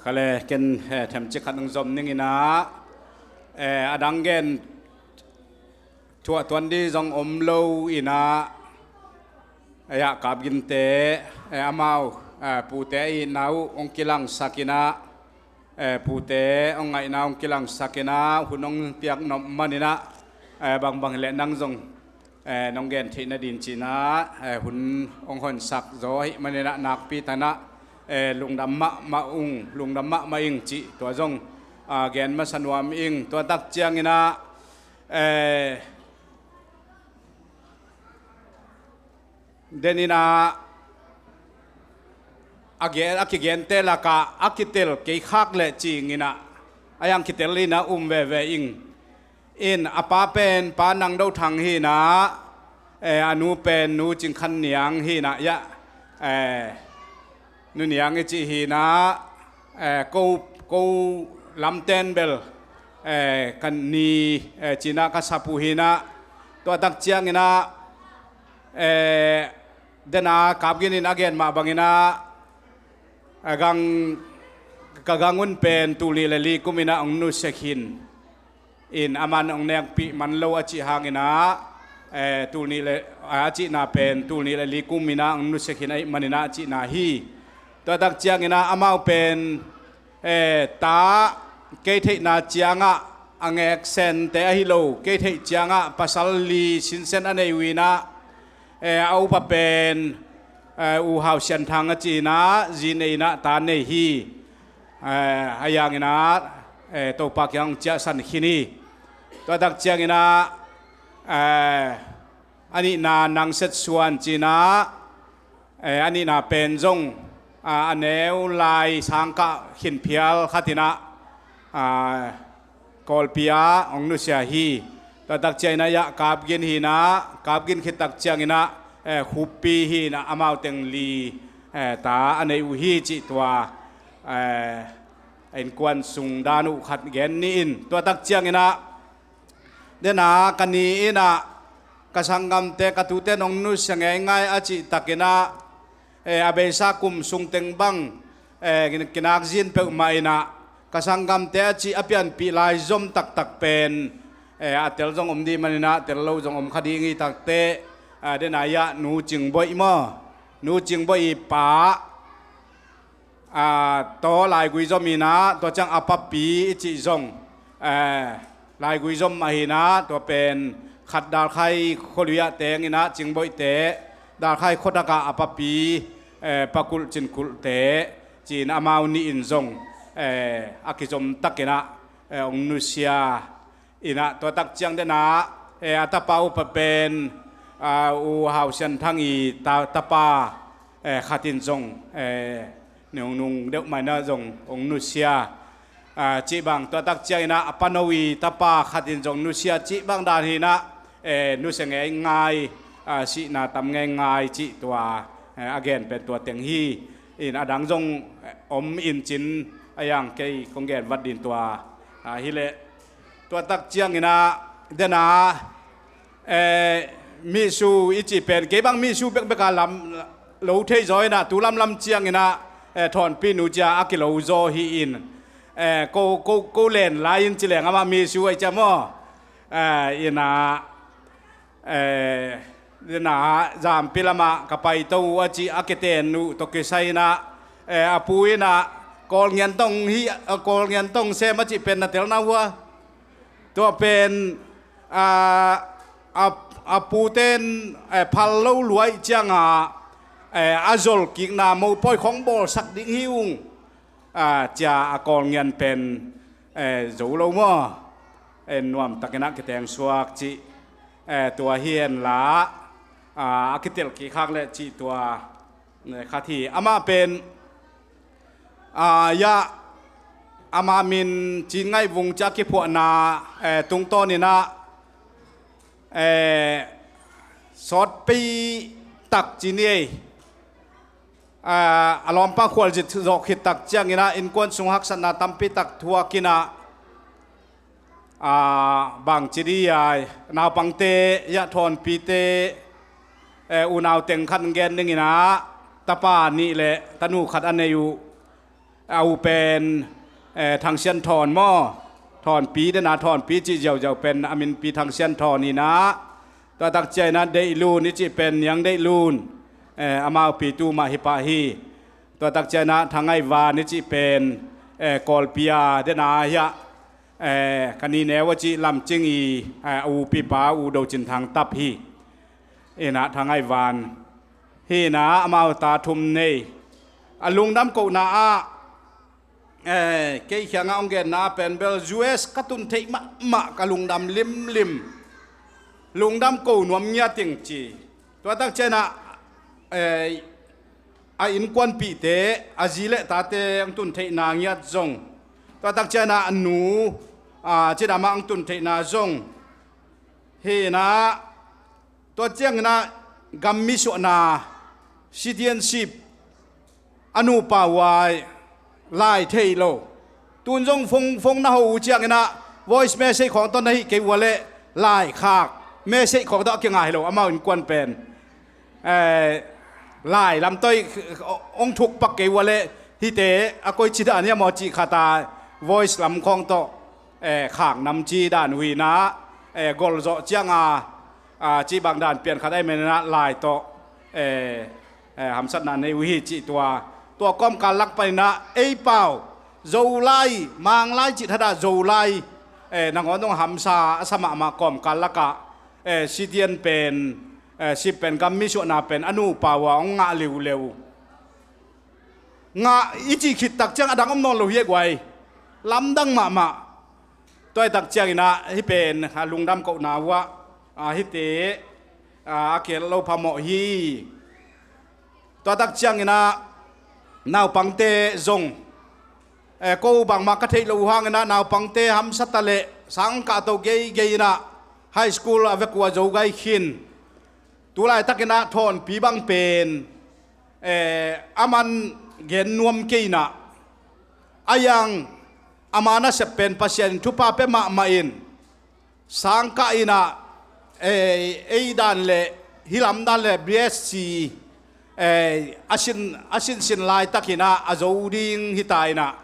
Khale ken, eh, themcik khat hong zom ning in ah, eh, a dang gen thuah tuan ding zong om lo in ah, eh, a Kap Gin te, eh, amau, eh, pute a itna uh hong kilangsak in ah, eh, pute hong ngaihna hong kilangsak in ah, hun hong piak nop man in ah, eh, bangbang hileh nang zong, eh, nong gen theih nading ci in ah, eh, hun hong honsak zaw ahih man in ah, nakpi tak in ah, eh, lungdam mahmah ung, lungdam mahmah ing cih tua zong, ah, gen masa nuam ing. Tua tak ciang in ah, eh, den in ah, a gen, a kigente lakah a kitel kei khak leh ci ing in ah, a yang kitel in ah um veve ing. In a pa pen Pa Nang Do Thang hi in ah, eh, a nu pen Nu Cing Khan Niang hi in ah, ya, eh, Nu Niang i cih hi in ah, eh, ko, ko lamten bel, eh, ka ni, eh, ci in ah ka sap uh hi in ah, tua tak ciang in ah, eh, den a Kap Gin in a gen mah bang in ah, a gang, ka gang un pen tul nih le li kum in ah hong nusia khin. In aman hong nekpih man lo a cih hang in ah, eh, tul nih le, a cihna pen tul nih le li kum in ah hong nusia khin ahih man in ah a cihna hi. Tua tak ciang in ah amau pen, eh, ta kei theihna ciang ah a ngeksen te ahi lo, kei theih ciang ah pasal li sinsen a nei uh in ah, eh, a upa pen, eh, U Hau Sian Thang a ci in ah zi nei in ah ta nei hi. Eh, a yang in ah, eh, Topa kiang hong ciahsan khin hi. Tua tak ciang in ah, eh, a nihna Nang Set Suan ci in ah, eh, a nihna pen zong, ah, a neu lai sangkah khin phial khat in ah, ah, Kawlpi ah hong nusia hi. Tua tak ciang in ah, ya, Kap Gin hi in ah, Kap Gin khit tak ciang in ah, eh, Khuppi hi in ah, amau teng li, eh, ta a nei uh hi cih tua, eh, innkuan sung dan uh khat gen ni in. Tua tak ciang in ah, den a ka ni in ah, ka sanggamte, ka tute nong nusia ngeingai a cih tak in ah, eh, a beisa kum sung teng bang, eh, kin-, kinak zin peuhmah in ah, ka sanggamte a cih a pianpih lai zom taktak pen, eh, a tel zong om ding man in ah, tel lo zong om kha ding hi takteh, ah, den a, ya, Nu Cing Boih maw, Nu Cing Boih i pa, ah, tua laigui zom in ah, tua ciang a papi i cih zong, eh, laigui zom ahi in ah, tua pen khat Dalkhai khualui ah teng in ah, Cing Boih te, Dalkhai khuatak ah a papi, eh, Pa Kulh Cin Kulh te ci in amau nih in zong, eh, a kizom tak in ah, eh, hong nusia in ah, tua tak ciang den a, eh, a tapa upa pen, ah, U Hau Sian Thang i ta, tapa, eh, khat in zong, eh, nungnung deuh mah in ah zong hong nusia, ah, cih bang, tua tak ciang in ah a pano i tapa khat in zong nusia cih bang dan hi in ah, eh, nusia ngeingai, ah, sihna tam ngeingai cih tua, eh, a gen pen tua teng hi. In a dang zong, eh, om in cin, a yang kei kong gen vat ding tua, ah, hileh. Tua tak ciang in ah, den a, eh, Misu i cih pen, kei bang Misu bekbek a lam lo thei zaw in ah, tu lamlam ciang in ah, eh, Thawnpi nu cia a kilo zaw hi in, eh, ko, ko, ko len lai in ci leng amah Misu ahi cia maw? Eh, in ah, eh, den a, Zampi lamah ka paito uh a cih a kiten uh tawh kisai in ah, eh, a pu in ah Kawlngian tawh hi, a Kawlngian tawh sem a cih pen na telna uh a. Tua pen, ah, a, a puten, eh, phal lo luai ciang ah, eh, a zolkikna mopawi khong bawlsak ding hi ung. Ah, cia a Kawlngian pen, eh, zo lo maw? Eh, nuam tak in ah kiteng suak cih, eh, tua hi hen la, ah, a kitel kik khak leh cih tua, eh, khat hi. Amah pen, ah, ya, amah min Cin Ngaih Vung cia kiphuahna, eh, tungtawn in ah, eh, sawtpi tak ci ni ei. Ah, a lawmpa khualzin zawh khit tak ciang in ah innkuan sung haksatna tampi tak thuak in ah, ah, bangci dih a, naupangte, ya, Thawnpite, eh, unau teng khat gen ning in ah, tapa nih le tanu khat a nei uh. a u pen, eh, Thang Sian Thawn maw? Thawnpi dena Thawnpi cih ziauziau pen a minpi Thang Sian Thawn hi na. Tua tak ciangin ah Deih Lun i cih pen Niang Deih Lun, eh, amau pi tu mah hi pah hi. Tua tak ciangin ah Thang Ngaih Van i cih pen, eh, Kawlpi a dena hi ah, eh, ka ni neu a cih Lam Cing i, eh, a u pipa U Do Cin Thang Tap hi. Ina Thang Ngaih Van hi na, amau ta thum nei. A lungdam kohna ah, eh, kei kiangah hong genna pen bel U S ka tun theih mahmah, ka lungdam limlim. Lungdam ko nuam ngiat ing ci. Tua tak ciangin ah, eh, a innkuanpihte, a zi le tate hong tun theihna ngiat zong, tua tak ciangin ah a nu, ah, cidam ah hong tun theihna zong hi na. Tua ciangin ah gammi suahna, citizenship, a nupa uh a lai thei lo. Tun zong phone, phone na ho uh ciangin ah voice message khawng tawh na hih kei uh a leh lai khak message khawng tawh a kinga hi lo, amau innkuan pen, eh, lai lam tawh hong thuk pak kei uh a leh hihte a koici dan hiam aw cih khat a voice lam khawng tawh, eh, khak nam ci dan uh hi na, eh, gol zawh ciang a, ah, cih bang dan pian khat ahih manin ah lai tawh, eh, eh, hamsatna nei uh hi cih tua. Tua kawmkal lak panin ah ei pau, Zolai, Manglai cih thadah Zolai, eh, nangawn dong hamsa a sa mahmah kawmkal lakah, eh, citizen pen, eh, ship pen gammi suahna pen a nupa uh a hong ngah liuliu. Ngah i cih khit tak ciang a dang om nawn lo hi e guai. Lamdang mahmah. Tua i tak ciangin ah hih pen a lungdam kohna uh ah, ah, hihte, ah, a kiel lo phamawh hi. Tua tak ciangin ah naupangte zong, eh, ko bangmah ka theih loh uh hangin ah naupangte hamsa ta leh sang kah to geigei in ah high school a vek uh a zo gai khin. Tu laitakin ah Thawnpi bang pen, eh, aman gen nuam kei in ah, a yang ama nasep pen Pasian in thupha pia mahmah in, sang kah in ah, eh, ei dan le hih lam dan le B S C, eh, a sin, a sinsin laitakin ah a zo ding hi ta in ah,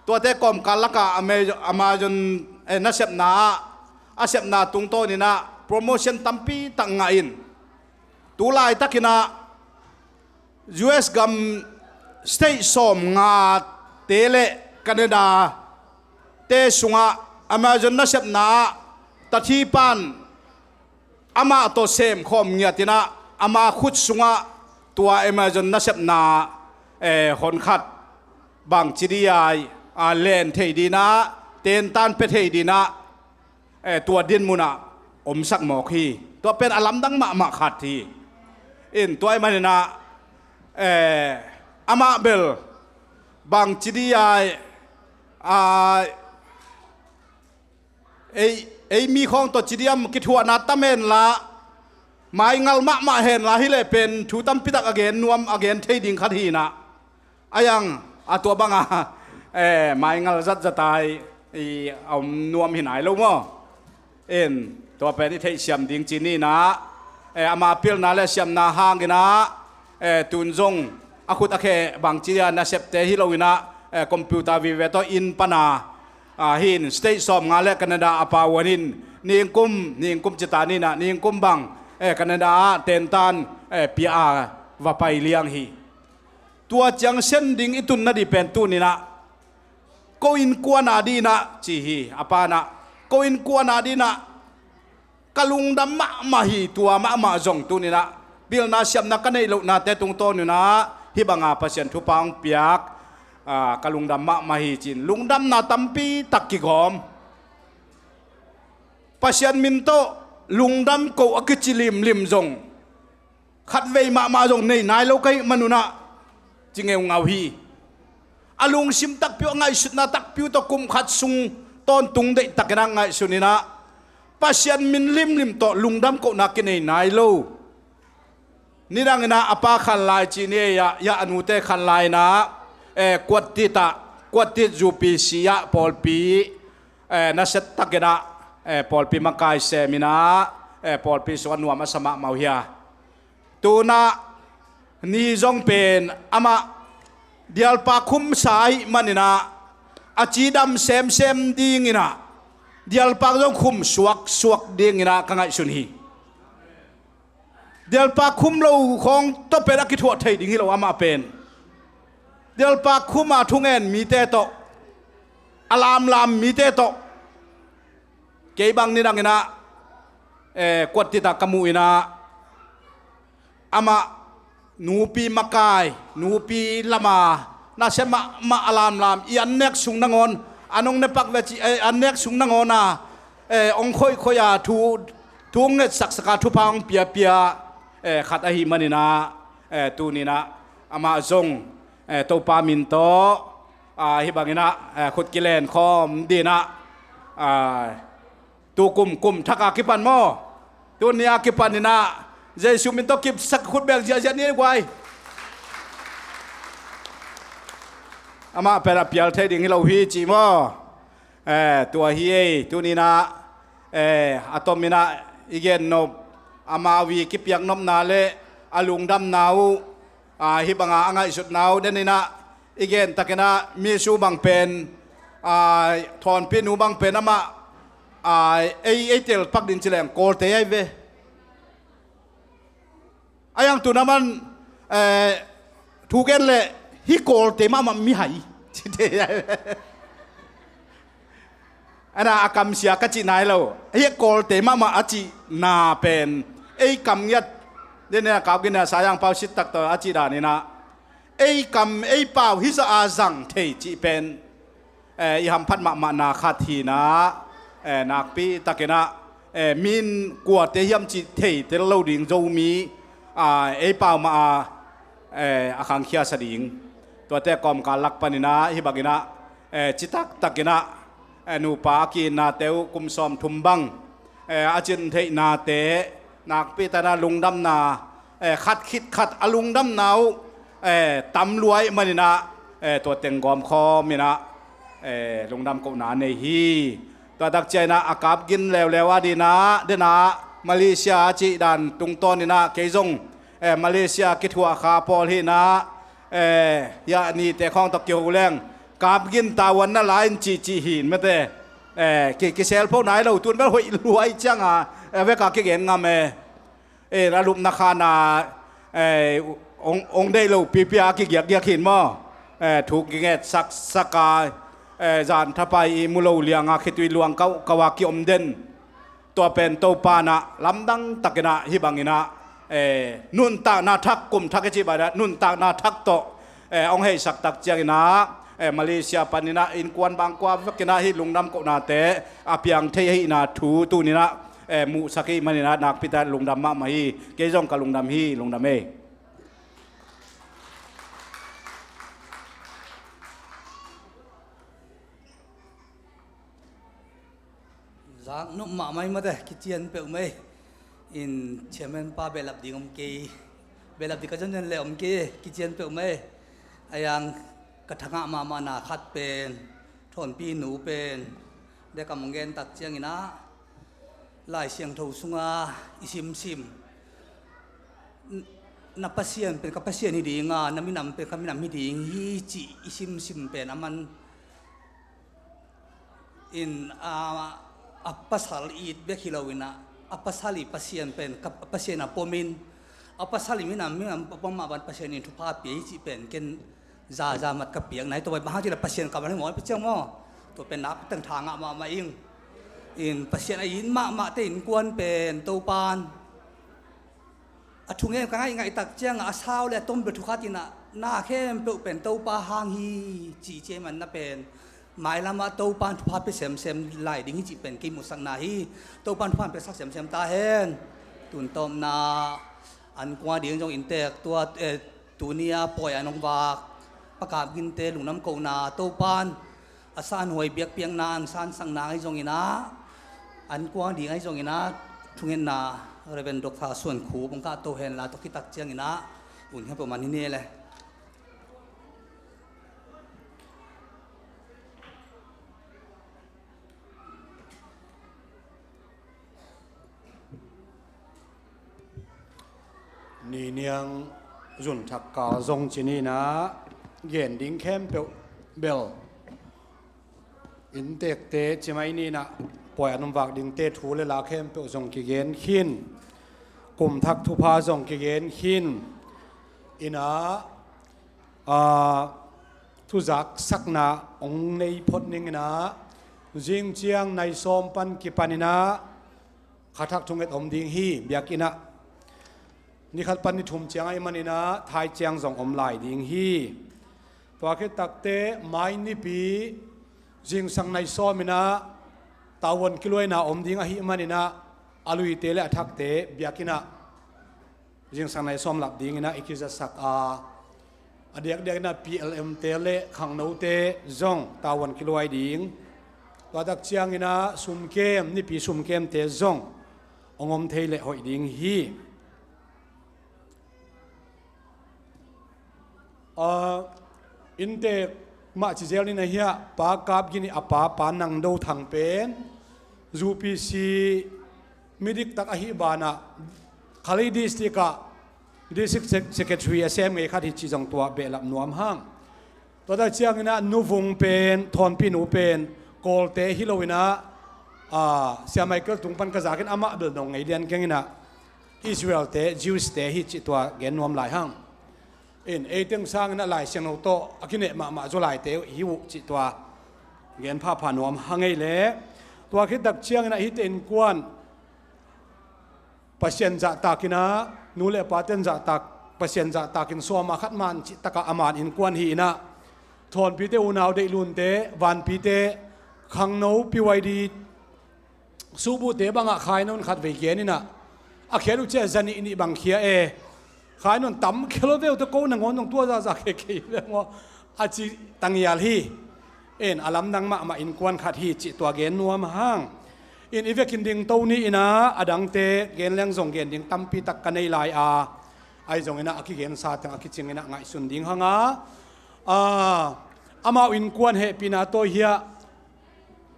tuate kawmkal lakah Ama-, Amazon, eh, nasepna ah a sepna tungtawnin ah promotion tampi tak ngah in, tu laitakin ah U S gam state sawmngate le Canada te sungah Amazon nasepna ah Tathi pan amah tawh semkhawm ngiatin ah ama khut sungah tua Amazon nasepna, eh, honkhat bangci dih ai, ah, len thei ding ah, tentan pia thei ding ah, eh, tua din munah omsak mawk hi. Tua pen a lamdang mahmah khat hi. In tua ahih manin ah, eh, amah bel bangci dih ai, ah, ei, ei mi khawng tawh ci diam, kithuahna tam henla, maingal mahmah henla, hi leh pen thu tampi tak a gen nuam, a gen thei ding khat hi in ah. A yang a tua banga, eh, maingal zatzat ai, i, a om nuam hi nai lo maw? In, tua pen i theihsiam ding ci ni in ah, eh, ama pilna le siamna hangin ah, eh, tun zong a khut a khe bangci a nasepte hi lo in ah, eh, computer vive tawh inn pana, ah, hi in state sawmnga le Canada a pauan in ningkum, ningkum ci ta ni in ah, ningkum bang, eh, Canada ah tentan, eh, pia a va pai liang hi. Tua ciang sen ding i tun nadih pen tuni in ah ko innkuan a dih in ah ci hi, a pa in ah, ko innkuan a dih in ah ka lungdam mahmah hi, tua mahmah zong tuni in ah pilna siamna ka neih lohnate tungtawnin ah hih banga Pasian thupha hong piak, ah, ka lungdam mahmah hi ci-in lungdamna tampi tak kigawm. Pasian min tawh lungdam ko a kici limlim zong khatvei mahmah zong nei nai lo ka hih manun ah ci ngeungau hi. A lungsim takpi uh, a ngaihsutna takpi uh tawh kum khat sung tawntung deihtakin ah ngaihsun in ah Pasian min limlim tawh lungdam kohna kinei nai lo. Nidangin ah a pa khanlai ci ni ei ah, a nute khanlai in ah, eh, Kuattit ah, Kuattit U P C ah pawlpi, eh, nasia takin ah, eh, pawlpi makai sem in ah, eh, pawlpi sungah nuam a sa mahmah uh hi a. Tu-in ah ni zong pen amah Dialpa khum sa ahih maninah a cidam semsem dinginah dialpa zong khum suaksuak dinginah ka ngaihsun hi. Dialpa khum lo khawng tawh pen a kithuah thei ding hi lo amah pen. Dialpa khum a thungen mite tawh, a lamlam mite tawh, kei bang nidanginah, eh, kuat tita ka muh inah amah nupi makai, nupi lama nasia mahmah a lamlam i annek sung nangawn, a nong nepak ve ci, eh, annek sung nangawn a, eh, ong khoihkhoih a thu, thu ong ngetsaksaka thupha ong piapia, eh, khat ahih maninah, eh, tuninah amah zong, eh, Topa min tawh, ah, hih banginah, eh, khut kilen khawm dinah, ah, tu kum, kum thak a kipan maw? Tuni a kipan inah Jesu min tawh kipsak khut beng ziahziah ni guai. Amah pen a pial thei ding hi lo hi cih maw? Eh, tua hi ei, tuninah, eh, a tominah i gen nop, amau i kipiak nopna le a lungdamna uh, ah, hih banga a ngaihsutna uh deninah i gen takinah Misu bang pen, ah, Thawnpi nu bang pen amah, ah, ei, ei telpak ding cileng Kawlte ai ve. A yang tuna man, eh, thu gen le hih Kawlte mahmah mihai. Ana a kamsia ka cih nai lo. Hih Kawlte mahmah a cihna pen ei kam ngiat. Dena kap gina sayang pau sit tak tawh a cih daninah ei kam ei pau hizah a zang thei cih pen, eh, i hamphat mahmahna khat hinah, eh, nakpi takinah, eh, min kuate hiam cih thei tel lo ding Zomi, ah, ei pau mah a, eh, a khangkhia sa ding. Tuate kawmkal lak paninah hih banginah, eh, citak takinah, eh, nupa a kiinnate uh kum sawm thum bang, eh, a cin theihnate nakpi tanah lungdamna, eh, khat khit khat a lungdamna uh, eh, tam luai maninah, eh, tua teng gawm khawm inah, eh, lungdam kohna nei hi. Tua tak ciah inah a kap gin leuleu a dinah, denah Malaysia a cih dan tungtawn inah kei zong, eh, Malaysia kithuah kha pawl hinah, eh, hiah nite khawng tawh kiho leng kap gin tavuan na la in cihcih hin mate, eh, ki, kisel pho nai lo tun bel hoih luai cianga, eh, veka kigen ngam e. Eh, a lupna khana, eh, ong, ong deih lo pipia a kigiakgiak hin maw? Eh, thu kinget saksak a, eh, zan thapai i mu lo lianga khitui luang kau, kau a kiom den. Tua pen Topa nah lamdang takinah hih banginah, eh, nuntakna thak kum thak i cih banah nuntakna thak tawh, eh, ong heihsak tak cianginah, eh, Malaysia paninah innkuan bangkua vekinah hih lungdam kohnate a piang thei ahihna thu tuninah, eh, muhsak hih maninah nakpita lungdam mahmah hi. Kei zong ka lungdam hi, lungdam ei. Zak nop mahmah hi mate, kician peuhmah ei. In chairman pa behlap ding om kei. Behlap ding ka zonzon le om kei, kician peuhmah ei. A yang ka thangah mahmahna khat pen Thawnpi nu pen, de ka mong gen tak cianginah Lai Siangtho sunga i simsim na Pasian pen ka Pasian hi dinga, na minam pen ka minam hi ding hi cih i simsim pen a man in, a, a pasal it bek hi loinah a pasal i Pasian pen ka Pasian a pomin a pasal i minam, minam a pom mah ban Pasian in thupha pia hi cih pen ken zaza mat ka piak nai. Tua bai bang hang cih le Pasian kammal hi maw, pi ciang maw? Tua pen nak teng thangah mahmah ing. In Pasian a it mahmah te innkuan pen Topan a thungen ka ngaihngaih tak ciangah a sau le a tom bel thukhat inah na khempeuh pen Topa hang hi cih ciai manna pen mailamah Topan thupha pia semsem lai ding hi cih pen kei muhsakna hi. Topan thupha piasak semsem ta hen. Tun tawpna an kua ding zong inntek tua, eh, tuni a pawi a nong vak pakap ginte lungdam kohna Topan a sanhuai biakpiakna an sansakna ahi zonginah an kuang ding ahi zonginah thungetna Reverend Doctor Suan Khup ong kah to henla tua kitak cianginah un hen peuhmah ni ne le. Ni niang zun thak kal zong ci ninah Gen ding khempeuh bel inntekte cimai ninah pawi an um vak dingte thu le la khempeuh zong kigen khin. Kum thak thupha zong kigen khin. Inah, aa, thuzaksakna hong nei phot ninginah zing ciang nai sawm pan kipaninah khathak thunget om ding hi. Biakinnah ni khat pan ni thum ciang ahih maninah thai ciang zong om lai ding hi. Tua khit takteh mai nipi zingsang nai sawminah tavuan kiluaina om ding ahih maninah a luite le a thakte biakinnah zingsang nai sawm lap dinginah i kizasak a, a diakdiakinah P L M te le khangnote zong tavuan kiluai ding. Tua tak cianginah sumkem, nipi sumkemte zong hong om thei le hoih ding hi. Aa, inntek mah ci zel nin ahiah Pa Kap Gin ih a pa, Pa Nang Do Thang pen U P C midiktak ahih banah Khalei District ah District Sec-, Secretary a sem ngei khat hi cih zong tua behlap nuam hang. Tua tak cianginah Nu Vung pen, Thawnpi nu pen Kawlte hi loinah, aa, Sia Michael tung pan ka zakin amah bel nong ngei lian kenginah Israel te, Jews te hi cih tua gen nuam lai hang. In, eiteng sanginah Lai Siangtho tawh a kineh mahmah zaw laite hi uh cih tua gen phapha nuam hang ei leh. Tua khit tak cianginah hihte innkuan Pasian zahtakinah, nu le paten zahtak, Pasian zahtakin sawma khat man cih takah a man innkuan hi inah, Thawnpite unau deihlunte, Vanpite khangno P Y D suhbuhte bangah khainon khat vei geninah a khiat uh ciah zanih nih bang khia e. Khainon tam khel veu te ko nangawn zong tua zahzah khekhei veu maw a ci tangial hi. In, a lamdang mahmah innkuan khat hi cih tua gen nuam hang. In, i vekin ding to ni inah a dangte gen leng zong gen ding tampi tak ka nei lai a, ahi zonginah a kigensa teng a kicinginah ngaihsun ding hanga, a, amau innkuan hehpihna tawh hiah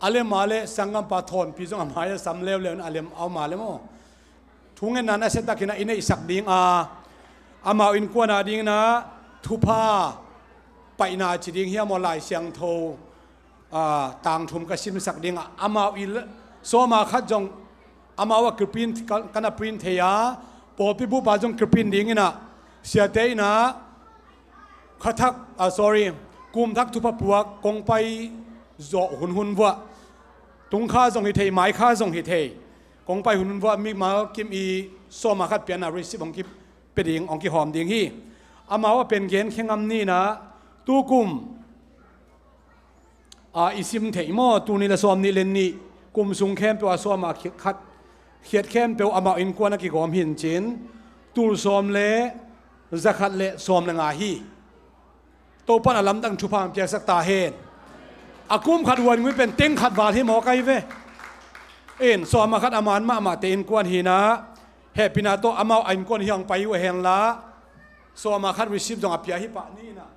a lem a le sanggampa Thawnpi zong a mai a sam leuleu in a lem a om a le maw, thungetna nasia takinah i neihsak ding a, amau innkuan a dinginah thupha paihna ci ding hiam aw, Lai Siangtho, aa, tang thum ka simsak ding a, amau i sawma khat zong amau a kiprint ka, ka na print thei a, pawlpi bupa zong kiprint dinginah siate inah khathak, ah, sorry, kum thak thupha puak kong pai zawh hunhun vuah, tung kha zong hi thei, mai kha zong hi thei, kong pai hunhun vuah mimal kim i sawma khat pianna receipt hong kipia ding, hong kihawm ding hi. Amau a pen gen khe ngam ninah tukum a, i sim theih maw, tul nih le sawm nih le nih kum sung khempeuh a sawma khat khiat khempeuh amau innkuan a kigawm hi cin, tul sawm le za khat le sawm le nga hi. Topan a lamdang thupha hong piaksak ta hen. A kum khat huan ngui pen teng khat val hi maw kai ve. In, sawma khat a man mahmahte innkuan hinah hehpihna tawh amau a innkuan hi hong pai uh a henla, sawma khat receipt zong a pia hi pah ninah.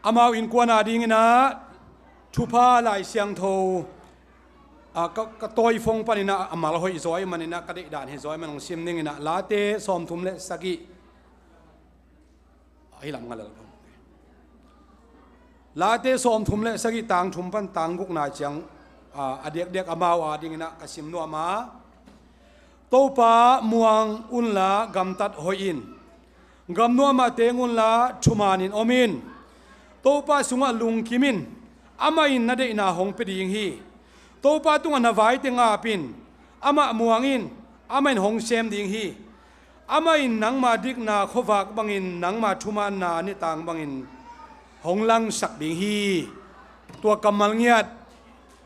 Amau innkuan a dinginah thupha Lai Siangtho, a, ka, ka tawi phone paninah a mal hoih zaw ahih maninah ka deihdan hi zaw ahih man hong sim ninginah Late sawmthum le sagih. Ahi lam nga lel ko. Late sawmthum le sagih tang thum pan tang gukna ciang, a, a diakdiak amau a dinginah ka sim nuam a. Topa muang unla gamtat hoih in, gamnuam ah teng unla thumanin om in. Topa sungah lungkim in, amah in na deihna hong pia ding hi. Topa tungah na vaite ngap in, amah muang in, amah in hong sem ding hi. Amah in nangma dikna khuavak bangin nangma thumaanna nitang bangin hong langsak ding hi. Tua kammal ngiat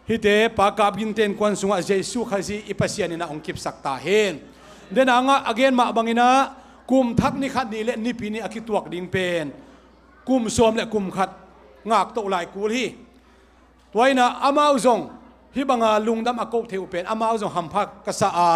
hihte Pa Kap Gin te innkuan sungah Jesu Khazih i Pasian inah hong kipsak ta hen. Dena ngah a gen mah banginah kum thak ni khat ni le nipi ni a kituak ding pen kum sawm le kum khat ngaktoh lai kul hi. Tua inah amau zong hih banga lungdam a koh theih uh pen amau zong hampha ka sa a,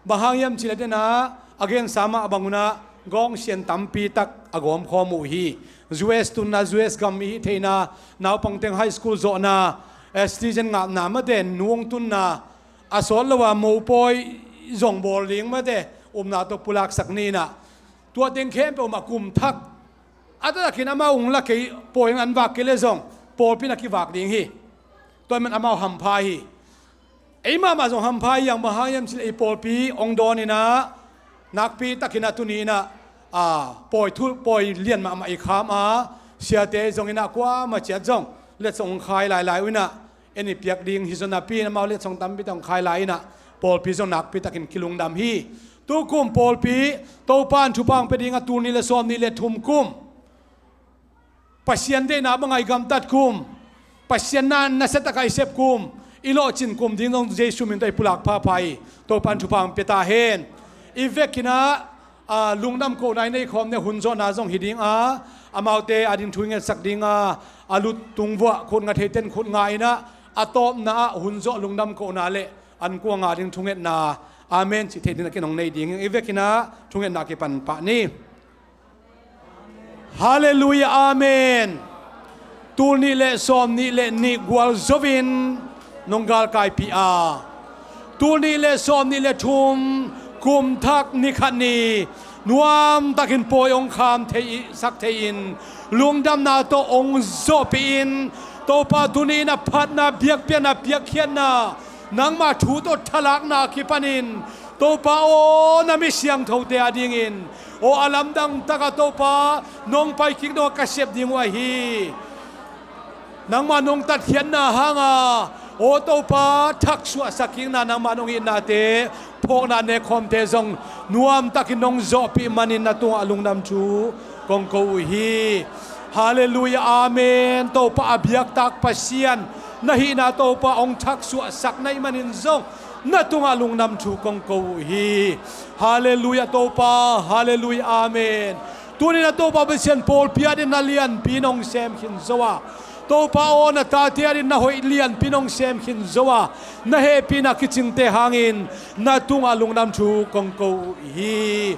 bang hang hiam cih leh dena a gensa mah bangunah gawngsian tampi tak a gawmkhawm uh hi. U S tunna, U S gam i hih theihna, naupangteng high school zawhna, eh, citizen ngapna mate, nu hong tunna, a sawt lo a mopawi zong bawl ding mate, Upna tawh pulaksak ni in ah, tua teng khempeuh mah kum thak a taktakin amau ung la kei, pawi in an vak kei leh zong pawlpi in a kivak ding hi. Tua ahih man amau hampha hi. Ei mahmah zong hampha hi hang, bang hang hiam cih leh i pawlpi hong dawn in ah, nakpi takin ah tuni in ah, a, pawi thu, pawi lian mahmah i kham a, siate zong in ah kuamah ciat zong letsong hong khai lailai uh in ah, en i piak ding hi zaw napi in amau letsong tampi tak hong khai lai in ah, pawlpi zong nakpi takin kilungdam hi. Tukum pawlpi Topa in thupha hong pia ding a, tul nih le sawm nih le thum kum, Pasian deihna bangah i gamtat kum, Pasian na, nasia takah i sep kum, i lawhcin kum ding zong Jesu min tawh i pulak phapha hi. Topa in thupha hong pia ta hen. I vekin ah, a, lungdam kohna i nei khawm ni a, hun zawhna zong hi ding a, amaute a ding thu i ngetsak ding a, a lut tung vuah khut nga thei ten khut nga in ah, a tawpna ah hun zawh lungdam kohna le an kuang a ding thungetna, amen cih theih ding a kin hong nei ding hi. I vekin ah thungetna kipan pah ni. Halleluiah, amen. Tul nih le sawm nih le nih gualzo in nong galkaipih a, tul nih le sawm nih le thum kum thak ni khat ni nuam takin pawi hong kham thei, sak thei in lungdamna tawh hong zawhpih in, Topa, tuni in a phatna, biakpiakna, piakkhiatna, nangma thu tawh thalakna a kipanin, Topa aw, na mi siangthote a dingin, aw, a lamdang takah Topa nong paikik dong a ka sep ding uh ahi. Nangma nong tatkhiatna hanga, aw Topa, thaksuahsak kikna, nangma nong itnate, phawkna nekkhawmte zong nuamtakin nong zawhpih manin na tungah lungdam thu kong ko uh hi. Halleluiah, amen. Topa a biaktak Pasian na hihna, Topa hong thaksuahsak na hih manin zong na tungah lungdam thu kong ko uh hi. Halleluiah, Topa. Halleluiah, amen. Tuni in ah Topa Pasian, pawlpi adingin na lianpi in hong sem khin zo a, Topa aw, na tate adingin na hoih lianpi in hong sem khin zo a, na hehpihna kicingte hangin na tungah lungdam thu kong ko uh hi.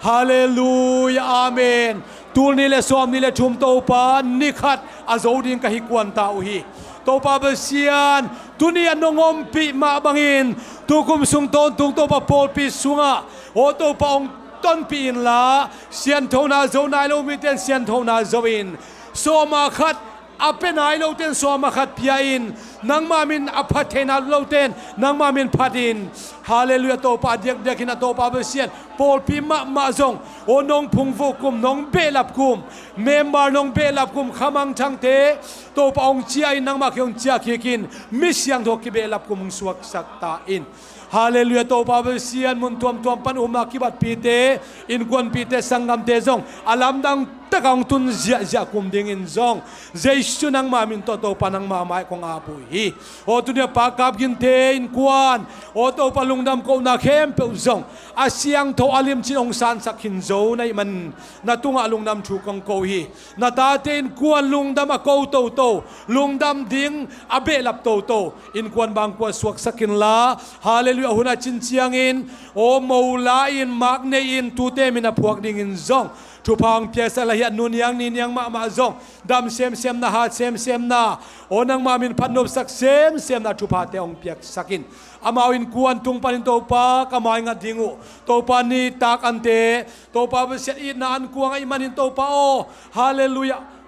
Halleluiah, amen. Tul nih le sawm nih le thum Topa, ni khat a zo ding ka hi kuan ta uh hi. Topa Pasian, tuni a nong ompih mah bangin tukum sung tawntung Topa pawlpi sungah, aw Topa, hong tonpih inla, sianthona zo nai lo mite in sianthona zo in, sawma khat a pia nai lote in sawma khat pia in, nangma min a phat theihna lote in nangma min phat in. Halleluiah, Topa, a diakdiakin ah Topa Pasian, pawlpi mahmah zong, aw, nong phungvuh kum, nong behlap kum, member nong behlap kum, khamangthangte Topa hong ciah in, nangmah kiang hong ciah kik in, mi siangtho kibehlap kum hong suaksak ta in. Halleluiah, Topa Pasian, mun tuamtuam pan upna kibatpihte, innkuanpihte, sanggamte zong a lamdang takah hong tun ziahziah kum dingin zong Jesu nangma min tawh Topa nangma mai kong ap uh hi. Aw, tuni a Pa Kap Ginte innkuan, aw Topa, lungdam kohna khempeuh zong a siangtho a limcin hong sansak khin zo na hih man na tungah lungdam thu kong ko hi. Na tate innkuan lungdam a ko toto, lungdam ding a behlap toto, innkuan bangkua suaksak inla, halleluiah, hun a cin ciangin, aw, mo la in, mak nei in, tute min a phuak dingin zong thupha hong piaksak la hi. A nu niang ni niang mahmah zong dam semsemna, hat semsemna, aw, nangma min phat nopsak semsemna thuphate hong piaksak in. Amau innkuan tung panin Topa ka maingat ding uh, Topa, nitak ante, Topa Pasian, itna an kuang ahih manin Topa aw, halleluiah,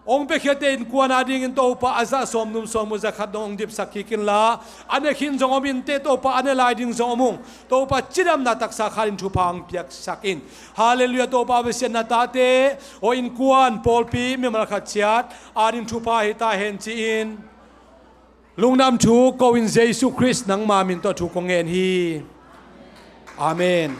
hong piakhiate innkuan a dingin Topa a zah sawm num sawm uh, za khat dong hong dipsak kik inla, a ne khin zong om inteh Topa, a ne lai ding zong om ung. Topa, cidamna taksa khat in thupha hong piaksak in. Halleluiah, Topa Pasian, na tate, aw, innkuan, pawlpi, mimal khat ciat a ding thupha hi ta hen ci-in lungdam thu ko in, Jesu Khrist nangma min tawh thu kong ngen hi. Amen.